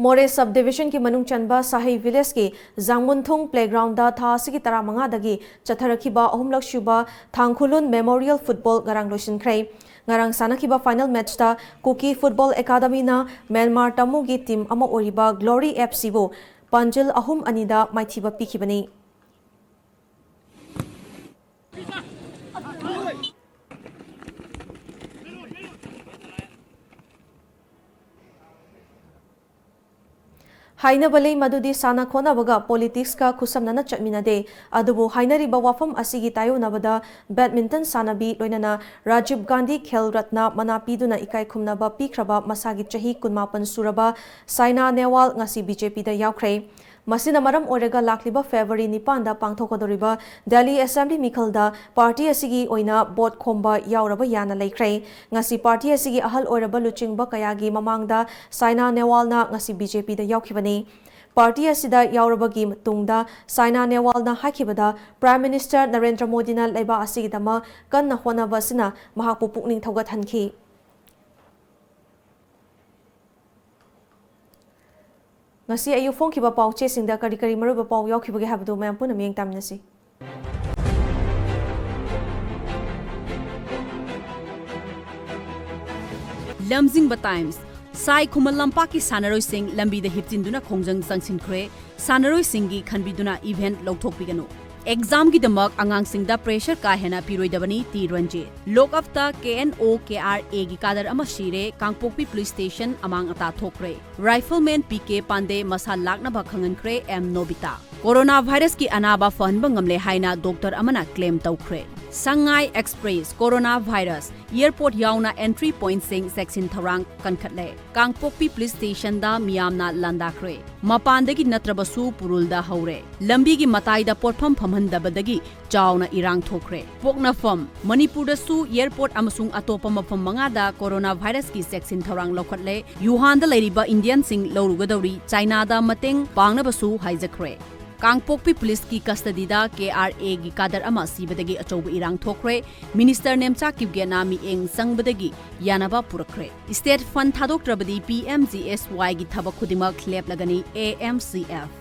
ꯃꯣꯔꯦ sub division ꯒꯤ ꯃꯅꯨꯡ ꯆꯟꯕ ꯁꯥꯍꯩ village ꯀꯤ ꯖꯥꯡꯃꯨꯟꯊꯨꯡ playground ꯗ ꯊꯥ ꯑꯁꯤꯒꯤ ꯇꯔꯥꯃꯉꯥꯗꯒꯤ ꯆꯠꯊꯔꯛꯈꯤꯕ ꯑꯍꯨꯝꯂꯛ ꯁꯨꯕ ꯊꯥꯡꯈꯨꯂꯨꯟ Memorial Football ꯉꯔꯥꯡ ꯂꯣꯏꯁꯤꯟꯈ꯭ꯔꯦ꯫ ꯉꯔꯥꯡ ꯁꯥꯟꯅꯈꯤꯕ final match ꯇ ꯀꯨꯀꯤ Football Academy ꯅ ꯃ꯭ꯌꯥꯟꯃꯥꯔ ꯇꯥꯃꯨꯒꯤ team ꯑꯃ ꯑꯣꯏꯔꯤꯕ Glory F C ꯕꯨ ꯄꯥꯟꯖꯤꯜ ꯑꯍꯨꯝ ꯑꯅꯤꯗ ꯃꯥꯏꯊꯤꯕ ꯄꯤꯈꯤꯕꯅꯤ꯫ ꯍꯥꯏꯅꯕ ꯂꯩ ꯃꯗꯨꯗꯤ ꯁꯥꯟꯅ ꯈꯣꯠꯅꯕꯒ politics ꯀ ꯈꯨꯠꯁꯝꯅꯅ ꯆꯠꯃꯤꯟꯅꯗꯦ꯫ ꯑꯗꯨꯕꯨ ꯍꯥꯏꯅꯔꯤꯕ ꯋꯥꯐꯝ ꯑꯁꯤꯒꯤ ꯇꯥꯏꯌꯣꯟꯅꯕꯗ badminton ꯁꯥꯟꯅꯕꯤ ꯂꯣꯏꯅꯅ ꯔꯥꯖꯤꯕ ꯒꯥꯟꯙꯤ ꯈꯦꯜ ꯔꯠꯅ ꯃꯅꯥ ꯄꯤꯗꯨꯅ ꯏꯀꯥꯏ ꯈꯨꯝꯅꯕ ꯄꯤꯈ꯭ꯔꯕ ꯃꯁꯥꯒꯤ ꯆꯍꯤ ꯀꯨꯟꯃꯥꯄꯟ ꯁꯨꯔꯕ ꯁꯥꯏꯅꯥ ꯅꯦꯍꯋꯥꯜ ꯉꯁꯤ B J P ꯗ ꯌꯥꯎꯈ꯭ꯔꯦ꯫ ꯃꯁꯤꯅ ꯃꯔꯝ ꯑꯣꯏꯔꯒ ꯂꯥꯛꯂꯤꯕ ꯐꯦꯕ꯭ꯔꯨꯋꯥꯔꯤ ꯅꯤꯄꯥꯟꯗ ꯄꯥꯡꯊꯣꯛꯀꯗꯧꯔꯤꯕ ꯗꯦꯜꯂꯤ ꯑꯦꯁꯦꯝꯕ꯭ꯂꯤ ꯃꯤꯈꯜꯗ ꯄꯥꯔꯇꯤ ꯑꯁꯤꯒꯤ ꯑꯣꯏꯅ ꯚꯣꯠ ꯈꯣꯝꯕ ꯌꯥꯎꯔꯕ ꯌꯥꯅ ꯂꯩꯈ꯭ꯔꯦ꯫ ꯉꯁꯤ ꯄꯥꯔꯇꯤ ꯑꯁꯤꯒꯤ ꯑꯍꯜ ꯑꯣꯏꯔꯕ ꯂꯨꯆꯤꯡꯕ ꯀꯌꯥꯒꯤ ꯃꯃꯥꯡꯗ ꯁꯥꯏꯅꯥ ꯅꯦꯍꯋꯥꯜꯅ ꯉꯁꯤ ꯕꯤ ꯖꯦ ꯄꯤꯗ ꯌꯥꯎꯈꯤꯕꯅꯤ꯫ ꯄꯥꯔꯇꯤ ꯑꯁꯤꯗ ꯌꯥꯎꯔꯕꯒꯤ ꯃꯇꯨꯡꯗ ꯁꯥꯏꯅꯥ ꯅꯦꯍꯋꯥꯜꯅ ꯍꯥꯏꯈꯤꯕꯗ, ꯄ꯭ꯔꯥꯏꯝ ꯃꯤꯅꯤꯁꯇꯔ ꯅꯔꯦꯟꯗ꯭ꯔ ꯃꯣꯗꯤꯅ ꯂꯩꯕꯥꯛ ꯑꯁꯤꯒꯤꯗꯃꯛ ꯀꯟꯅ ꯍꯣꯠꯅꯕ ꯑꯁꯤꯅ ꯃꯍꯥꯛꯄꯨ ꯄꯨꯛꯅꯤꯡ ꯊꯧꯒꯠꯍꯟꯈꯤ꯫ ꯉꯁꯤ ꯑꯌꯨꯛ ꯐꯣꯡꯈꯤꯕ ꯄꯥꯎꯆꯦꯁꯤꯡꯗ ꯀꯔꯤ ꯀꯔꯤ ꯃꯔꯨꯑꯣꯏꯕ ꯄꯥꯎ ꯌꯥꯎꯈꯤꯕꯒꯦ ꯍꯥꯏꯕꯗꯨ ꯃꯌꯥꯝ ꯄꯨꯟꯅ ꯃꯤꯠꯌꯦꯡ ꯇꯥꯃꯤꯟꯅꯁꯤ꯫ ꯂꯝꯖꯤꯡꯕ ꯇꯥꯏꯝꯁ, ꯁꯥꯏ ꯈꯨꯃꯟ ꯂꯝꯄꯥꯛꯀꯤ ꯁꯥꯟꯅꯔꯣꯏꯁꯤꯡ ꯂꯝꯕꯤꯗ ꯍꯤꯞꯆꯤꯟꯗꯨꯅ ꯈꯣꯡꯖꯪ ꯆꯪꯁꯤꯟꯈ꯭ꯔꯦ, ꯁꯥꯟꯅꯔꯣꯏꯁꯤꯡꯒꯤ ꯈꯟꯕꯤꯗꯨꯅ ꯏꯚꯦꯟꯠ ꯂꯧꯊꯣꯛꯄꯤꯒꯅꯨ꯫ ꯑꯦꯛꯖꯥꯝꯒꯤꯗꯃꯛ ꯑꯉꯥꯡꯁꯤꯡꯗ ꯄ꯭ꯔꯦꯁꯔ ꯀꯥ ꯍꯦꯟꯅ ꯄꯤꯔꯣꯏꯗꯕꯅꯤ, ꯇꯤ ꯔꯟꯖꯤꯠ꯫ ꯂꯣꯛꯑꯞꯇ ꯀꯦ ꯑꯦꯟ ꯑꯣ ꯀꯦ ꯑꯥꯔ ꯑꯦꯒꯤ ꯀꯥꯗꯔ ꯑꯃ ꯁꯤꯔꯦ, ꯀꯥꯡꯄꯣꯛꯄꯤ ꯄꯨꯂꯤꯁ ꯁ꯭ꯇꯦꯁꯟ ꯑꯃꯥꯡ ꯑꯇꯥ ꯊꯣꯛꯈ꯭ꯔꯦ꯫ ꯔꯥꯏꯐꯜꯃꯦꯟ ꯄꯤ ꯀꯦ ꯄꯥꯟꯗꯦ ꯃꯁꯥ ꯂꯥꯛꯅꯕ ꯈꯪꯍꯟꯈ꯭ꯔꯦ, ꯑꯦꯝ ꯅꯣꯕꯤꯇꯥ꯫ ꯀꯣꯔꯣꯅꯥ ꯚꯥꯏꯔꯁꯀꯤ ꯑꯅꯥꯕ ꯐꯍꯟꯕ ꯉꯝꯂꯦ ꯍꯥꯏꯅ ꯗꯣꯛꯇꯔ ꯑꯃꯅ ꯀ꯭ꯂꯦꯝ ꯇꯧꯈ꯭ꯔꯦ꯫ ꯁꯉꯥꯏ ꯑꯦꯛꯁꯄ꯭ꯔꯦꯁ, ꯀꯣꯔꯣꯅꯥ ꯚꯥꯏꯔꯁ, ꯑꯦꯌꯔꯄꯣꯔꯠ ꯌꯥꯎꯅ ꯑꯦꯟꯇ꯭ꯔꯤ ꯄꯣꯏꯟꯠꯁꯤꯡ ꯆꯦꯛꯁꯤꯟ ꯊꯧꯔꯥꯡ ꯀꯟꯈꯠꯂꯦ꯫ ꯀꯥꯡꯄꯣꯛꯄꯤ ꯄꯨꯂꯤꯁ ꯁ꯭ꯇꯦꯁꯟꯗ ꯃꯤꯌꯥꯝꯅ ꯂꯥꯟꯗꯥꯈ꯭ꯔꯦ꯫ ꯃꯄꯥꯟꯗꯒꯤ ꯅꯠꯇ꯭ꯔꯕꯁꯨ ꯄꯨꯔꯨꯜꯗ ꯍꯧꯔꯦ꯫ ꯂꯝꯕꯤꯒꯤ ꯃꯇꯥꯏꯗ ꯄꯣꯠꯐꯝ ꯐꯝꯍꯟꯗꯕꯗꯒꯤ ꯆꯥꯎꯅ ꯏꯔꯥꯡ ꯊꯣꯛꯈ꯭ꯔꯦ꯫ ꯄꯣꯛꯅꯐꯝ, ꯃꯅꯤꯄꯨꯔꯗꯁꯨ ꯑꯦꯌꯔꯄꯣꯔꯠ ꯑꯃꯁꯨꯡ ꯑꯇꯣꯞꯄ ꯃꯐꯝ ꯃꯉꯥꯗ ꯀꯣꯔꯣꯅꯥ ꯚꯥꯏꯔꯁꯀꯤ ꯆꯦꯛꯁꯤꯟ ꯊꯧꯔꯥꯡ ꯂꯧꯈꯠꯂꯦ꯫ ꯋꯨꯍꯥꯟꯗ ꯂꯩꯔꯤꯕ ꯏꯟꯗꯤꯌꯟꯁꯤꯡ ꯂꯧꯔꯨꯒꯗꯧꯔꯤ, ꯆꯥꯏꯅꯥꯗ ꯃꯇꯦꯡ ꯄꯥꯡꯅꯕꯁꯨ ꯍꯥꯏꯖꯈ꯭ꯔꯦ꯫ ꯀꯥꯡꯄꯣꯛꯄꯤ ꯄꯨꯂꯤꯁꯀꯤ ꯀꯁꯇꯗꯤꯗ ꯀꯦ ꯑꯥꯔ ꯑꯦꯒꯤ ꯀꯥꯗꯔ ꯑꯃ ꯁꯤꯕꯗꯒꯤ ꯑꯆꯧꯕ ꯏꯔꯥꯡ ꯊꯣꯛꯈ꯭ꯔꯦ꯫ ꯃꯤꯅꯤꯁꯇꯔ ꯅꯦꯝꯆꯥ ꯀꯤꯞꯒꯦꯅ ꯃꯤꯠꯌꯦꯡ ꯆꯪꯕꯗꯒꯤ ꯌꯥꯅꯕ ꯄꯨꯔꯛꯈ꯭ꯔꯦ꯫ ꯁ꯭ꯇꯦꯠ ꯐꯟꯗ ꯊꯥꯗꯣꯛꯇ꯭ꯔꯕꯗꯤ ꯄꯤ ꯑꯦꯝ ꯖꯤ ꯑꯦꯁ ꯋꯥꯏꯒꯤ ꯊꯕꯛ ꯈꯨꯗꯤꯡꯃꯛ ꯂꯦꯞꯂꯒꯅꯤ, A M C F.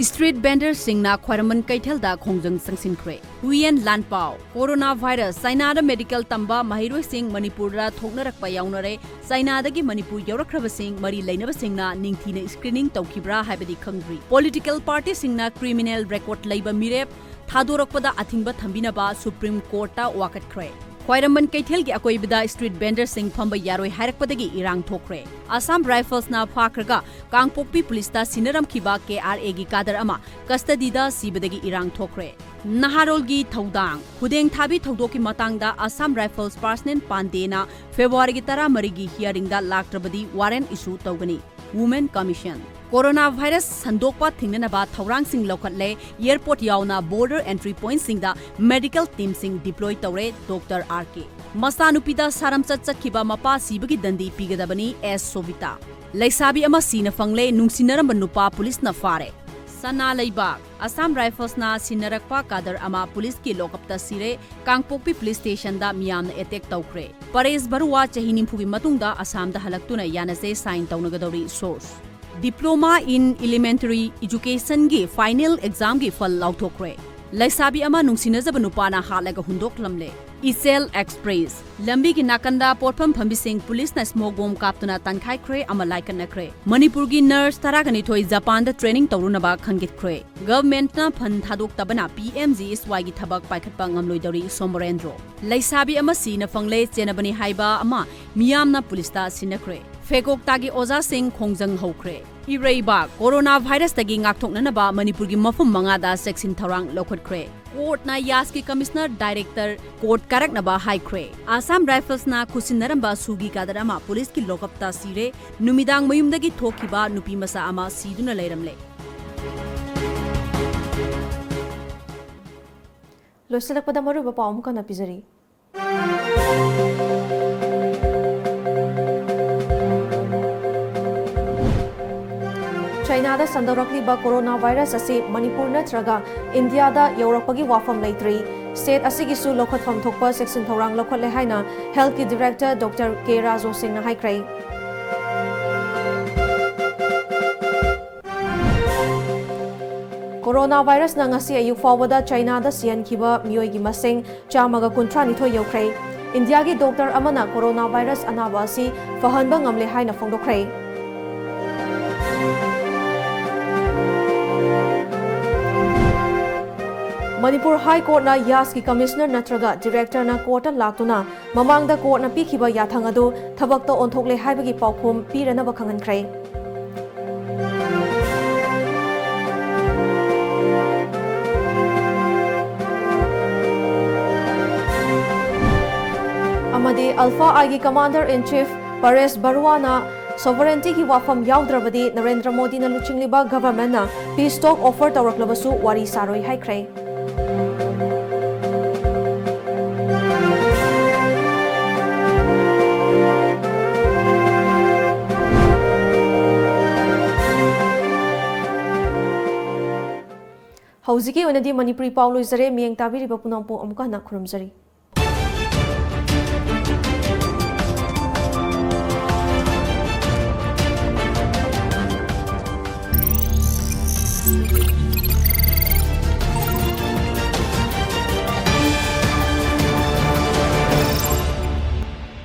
Street ꯚꯦꯟꯗꯔꯁꯤꯡꯅ ꯈ꯭ꯋꯥꯏꯔꯝꯕꯟ ꯀꯩꯊꯦꯜꯗ ꯈꯣꯡꯖꯪ ꯆꯪꯁꯤꯟꯈ꯭ꯔꯦ꯫ ꯍꯨꯏꯌꯦꯟ ꯂꯥꯟꯄꯥꯎ, ꯀꯣꯔꯣꯅꯥ ꯚꯥꯏꯔꯁ, ꯆꯥꯏꯅꯥꯗ ꯃꯦꯗꯤꯀꯦꯜ ꯇꯝꯕ ꯃꯍꯩꯔꯣꯏꯁꯤꯡ ꯃꯅꯤꯄꯨꯔꯗ ꯊꯣꯛꯅꯔꯛꯄ ꯌꯥꯎꯅꯔꯦ꯫ ꯆꯥꯏꯅꯥꯗꯒꯤ ꯃꯅꯤꯄꯨꯔ ꯌꯧꯔꯛꯈ꯭ꯔꯕꯁꯤꯡ ꯃꯔꯤ ꯂꯩꯅꯕꯁꯤꯡꯅ ꯅꯤꯡꯊꯤꯅ ꯁ꯭ꯀ꯭ꯔꯤꯅꯤꯡ ꯇꯧꯈꯤꯕ꯭ꯔꯥ ꯍꯥꯏꯕꯗꯤ ꯈꯪꯗ꯭ꯔꯤ꯫ ꯄꯣꯂꯤꯇꯤꯀꯦꯜ ꯄꯥꯔꯇꯤꯁꯤꯡꯅ ꯀ꯭ꯔꯤꯃꯤꯅꯦꯜ ꯔꯦꯀꯣꯔꯗ ꯂꯩꯕ ꯃꯤꯔꯦꯞ ꯊꯥꯗꯣꯔꯛꯄꯗ ꯑꯊꯤꯡꯕ ꯊꯝꯕꯤꯅꯕ ꯁꯨꯄ꯭ꯔꯤꯝ ꯀꯣꯔꯠꯇ ꯋꯥꯀꯠꯈ꯭ꯔꯦ꯫ ꯈ꯭ꯋꯥꯏꯔꯝꯕꯟ ꯀꯩꯊꯦꯜꯒꯤ ꯑꯀꯣꯏꯕꯗ ꯁ꯭ꯇ꯭ꯔꯤꯠ ꯚꯦꯟꯗꯔꯁꯤꯡ ꯐꯝꯕ ꯌꯥꯔꯣꯏ ꯍꯥꯏꯔꯛꯄꯗꯒꯤ ꯏꯔꯥꯡ ꯊꯣꯛꯈ꯭ꯔꯦ꯫ ꯑꯁꯥꯝ ꯔꯥꯏꯐꯜꯁꯅ ꯐꯥꯈ꯭ꯔꯒ ꯀꯥꯡꯄꯣꯛꯄꯤ ꯄꯨꯂꯤꯁꯇ ꯁꯤꯟꯅꯔꯝꯈꯤꯕ ꯀꯦ ꯑꯥꯔ ꯑꯦꯒꯤ ꯀꯥꯗꯔ ꯑꯃ ꯀꯁꯇꯗꯤꯗ ꯁꯤꯕꯗꯒꯤ ꯏꯔꯥꯡ ꯊꯣꯛꯈ꯭ꯔꯦ꯫ ꯅꯍꯥꯔꯣꯜꯒꯤ ꯊꯧꯗꯥꯡ, ꯈꯨꯗꯦꯡ ꯊꯥꯕꯤ ꯊꯧꯗꯣꯛꯀꯤ ꯃꯇꯥꯡꯗ ꯑꯁꯥꯝ ꯔꯥꯏꯐꯜꯁ ꯄꯥꯔꯁꯅꯦꯜ ꯄꯥꯟꯗꯦꯅ ꯐꯦꯕ꯭ꯔꯨꯋꯥꯔꯤꯒꯤ ꯇꯔꯥꯃꯔꯤꯒꯤ ꯍꯤꯌꯥꯔꯤꯡꯗ ꯂꯥꯛꯇ꯭ꯔꯕꯗꯤ ꯋꯥꯔꯦꯟ ꯏꯁꯨ ꯇꯧꯒꯅꯤ꯫ Women Commission꯫ Corona virus ꯁꯟꯗꯣꯛꯄ ꯊꯤꯡꯅꯅꯕ ꯊꯧꯔꯥꯡꯁꯤꯡ ꯂꯧꯈꯠꯂꯦ, airport ꯌꯥꯎꯅ border entry pointꯁꯤꯡꯗ medical teamꯁꯤꯡ deploy ꯇꯧꯔꯦ, ꯗꯣꯛꯇꯔ ꯑꯥꯔ ꯀꯦ꯫ ꯃꯆꯥꯅꯨꯄꯤꯗ ꯁꯥꯔꯝꯆꯠ ꯆꯠꯈꯤꯕ ꯃꯄꯥ ꯁꯤꯕꯒꯤ ꯗꯟꯗꯤ ꯄꯤꯒꯗꯕꯅꯤ, ꯑꯦꯁ ꯁꯣꯚꯤꯇꯥ꯫ ꯂꯩꯁꯥꯕꯤ ꯑꯃ ꯁꯤꯅ ꯐꯪꯂꯦ, ꯅꯨꯡꯁꯤꯅꯔꯝꯕ ꯅꯨꯄꯥ ꯄꯨꯂꯤꯁꯅ ꯐꯥꯔꯦ꯫ ꯁꯅꯥ ꯂꯩꯕꯥꯛ, ꯑꯁꯥꯝ ꯔꯥꯏꯐꯜꯁꯅ ꯁꯤꯟꯅꯔꯛꯄ ꯀꯥꯗꯔ ꯑꯃ ꯄꯨꯂꯤꯁꯀꯤ ꯂꯣꯀꯞꯇ ꯁꯤꯔꯦ, ꯀꯥꯡꯄꯣꯛꯄꯤ ꯄꯨꯂꯤꯁ ꯁ꯭ꯇꯦꯁꯟꯗ ꯃꯤꯌꯥꯝꯅ attack ꯇꯧꯈ꯭ꯔꯦ꯫ ꯄꯔꯦꯁ ꯕꯔꯨꯋꯥ ꯆꯍꯤ ꯅꯤꯐꯨꯒꯤ ꯃꯇꯨꯡꯗ ꯑꯁꯥꯝꯗ ꯍꯜꯂꯛꯇꯨꯅ ꯌꯥꯅꯁꯦ sign ꯇꯧꯅꯒꯗꯧꯔꯤ, source꯫ Diploma in Elementary Educationꯒꯤ final examꯒꯤ ꯐꯜ ꯂꯥꯎꯊꯣꯛꯈ꯭ꯔꯦ꯫ ꯂꯩꯁꯥꯕꯤ ꯑꯃ ꯅꯨꯡꯁꯤꯅꯖꯕ ꯅꯨꯄꯥꯅ ꯍꯥꯠꯂꯒ ꯍꯨꯟꯗꯣꯛꯂꯝꯂꯦ꯫ ꯏꯆꯦꯜ Express꯫ ꯂꯝꯕꯤꯒꯤ ꯅꯥꯀꯟꯗ ꯄꯣꯠꯐꯝ ꯐꯝꯕꯤꯁꯤꯡ ꯄꯨꯂꯤꯁꯅ smoke bomb ꯀꯥꯞꯇꯨꯅ ꯇꯥꯟꯈꯥꯏꯈ꯭ꯔꯦ ꯑꯃ ꯂꯥꯏꯀꯠꯅꯈ꯭ꯔꯦ꯫ ꯃꯅꯤꯄꯨꯔꯒꯤ nurse ꯇꯔꯥꯒ ꯅꯤꯊꯣꯏ ꯖꯄꯥꯟꯗ training ꯇꯧꯔꯨꯅꯕ ꯈꯟꯒꯠꯈ꯭ꯔꯦ꯫ Governmentꯅ fund ꯊꯥꯗꯣꯛꯇꯕꯅ P M G S Yꯒꯤ ꯊꯕꯛ ꯄꯥꯏꯈꯠꯄ ꯉꯝꯂꯣꯏꯗꯧꯔꯤ, ꯁꯣꯃꯣꯔꯦꯟꯗ꯭ꯔꯣ꯫ ꯂꯩꯁꯥꯕꯤ ꯑꯃ ꯁꯤꯅ ꯐꯪꯂꯦ, ꯆꯦꯟꯅꯕꯅꯤ ꯍꯥꯏꯕ ꯑꯃ ꯃꯤꯌꯥꯝꯅ ꯄꯨꯂꯤꯁꯇ ꯁꯤꯟꯅꯈ꯭ꯔꯦ꯫ ꯐꯦꯀꯣꯛꯇꯥꯒꯤ ꯑꯣꯖꯥꯁꯤꯡ ꯈꯣꯡꯖꯪ ꯍꯧꯈ꯭ꯔꯦ꯫ ꯏꯔꯩꯕꯥꯛ, corona virusꯇꯒꯤ ꯉꯥꯛꯊꯣꯛꯅꯅꯕ ꯃꯅꯤꯄꯨꯔꯒꯤ ꯃꯐꯝ ꯃꯉꯥꯗ ꯆꯦꯛꯁꯤꯟ ꯊꯧꯔꯥꯡ ꯂꯧꯈꯠꯈ꯭ꯔꯦ꯫ Courtꯅ ꯌꯥꯁꯀꯤ commissioner director court ꯀꯥꯔꯛꯅꯕ ꯍꯥꯏꯈ꯭ꯔꯦ꯫ ꯑꯁꯥꯝ ꯔꯥꯏꯐꯜꯁꯅ ꯈꯨꯠꯁꯤꯟꯅꯔꯝꯕ ꯁꯨꯒꯤ ꯀꯥꯗꯔ ꯑꯃ ꯄꯨꯂꯤꯁꯀꯤ ꯂꯣꯀꯞꯇ ꯁꯤꯔꯦ꯫ ꯅꯨꯃꯤꯗꯥꯡ ꯃꯌꯨꯝꯗꯒꯤ ꯊꯣꯛꯈꯤꯕ ꯅꯨꯄꯤ ꯃꯆꯥ ꯑꯃ ꯁꯤꯗꯨꯅ ꯂꯩꯔꯝꯂꯦ꯫ ꯂꯣꯏꯁꯤꯜꯂꯛꯄꯗ ꯃꯔꯨꯑꯣꯏꯕ ꯄꯥꯎ ꯑꯃꯨꯛ ꯍꯟꯅ ꯄꯤꯖꯔꯤ꯫ ꯆꯥꯏꯅꯥꯗ ꯁꯟꯗꯣꯔꯛꯂꯤꯕ corona virus ꯑꯁꯤ ꯃꯅꯤꯄꯨꯔ ꯅꯠꯇ꯭ꯔꯒ ꯏꯟꯗꯤꯌꯥꯗ ꯌꯧꯔꯛꯄꯒꯤ ꯋꯥꯐꯝ ꯂꯩꯇ꯭ꯔꯤ꯫ State ꯑꯁꯤꯒꯤꯁꯨ ꯂꯧꯈꯠꯐꯝ ꯊꯣꯛꯄ ꯆꯦꯛꯁꯤꯟ ꯊꯧꯔꯥꯡ ꯂꯧꯈꯠꯂꯦ ꯍꯥꯏꯅ Healthꯀꯤ director Doctor K ꯔꯥꯖꯣ ꯁꯤꯡꯅ ꯍꯥꯏꯈ꯭ꯔꯦ꯫ Corona virusꯅ ꯉꯁꯤ ꯑꯌꯨꯛ ꯐꯥꯎꯕꯗ ꯆꯥꯏꯅꯥꯗ ꯁꯤꯍꯟꯈꯤꯕ ꯃꯤꯑꯣꯏꯒꯤ ꯃꯁꯤꯡ ꯆꯥꯝꯃꯒ ꯀꯨꯟꯊ꯭ꯔꯥ ꯅꯤꯊꯣꯏ ꯌꯧꯈ꯭ꯔꯦ꯫ ꯏꯟꯗꯤꯌꯥꯒꯤ doctor ꯑꯃꯅ corona virus ꯑꯅꯥꯕ ꯑꯁꯤ ꯐꯍꯟꯕ ꯉꯝꯂꯦ ꯍꯥꯏꯅ ꯐꯣꯡꯗꯣꯛꯈ꯭ꯔꯦ꯫ ꯃꯅꯤꯄꯨꯔ High Courtꯅ ꯌꯥꯁꯀꯤ commissioner ꯅꯠꯇ꯭ꯔꯒ directorꯅ courtꯇ ꯂꯥꯛꯇꯨꯅ ꯃꯃꯥꯡꯗ courtꯅ ꯄꯤꯈꯤꯕ ꯌꯥꯊꯪ ꯑꯗꯨ ꯊꯕꯛꯇ ꯑꯣꯟꯊꯣꯛꯂꯦ ꯍꯥꯏꯕꯒꯤ ꯄꯥꯎꯈꯨꯝ ꯄꯤꯔꯅꯕ ꯈꯪꯍꯟꯈ꯭ꯔꯦ꯫ ꯑꯃꯗꯤ Alpha Iꯒꯤ commander in chief ꯄꯔꯦꯁ ꯕꯔꯨꯋꯥꯅ Sovereigntyꯒꯤ ꯋꯥꯐꯝ ꯌꯥꯎꯗ꯭ꯔꯕꯗꯤ ꯅꯔꯦꯟꯗ꯭ꯔ ꯃꯣꯗꯤꯅ ꯂꯨꯆꯤꯡꯂꯤꯕ governmentꯅ peace talk offer ꯇꯧꯔꯛꯂꯕꯁꯨ ꯋꯥꯔꯤ ꯁꯥꯔꯣꯏ ꯍꯥꯏꯈ꯭ꯔꯦ꯫ ꯍꯧꯖꯤꯛꯀꯤ ꯑꯣꯏꯅꯗꯤ ꯃꯅꯤꯄꯨꯔꯤ ꯄꯥꯎ ꯂꯣꯏꯖꯔꯦ꯫ ꯃꯤꯠꯌꯦꯡ ꯇꯥꯕꯤꯔꯤꯕ ꯄꯨꯝꯅꯃꯛꯄꯨ ꯑꯃꯨꯛꯀ ꯍꯟꯅ ꯈꯨꯔꯨꯝꯖꯔꯤ꯫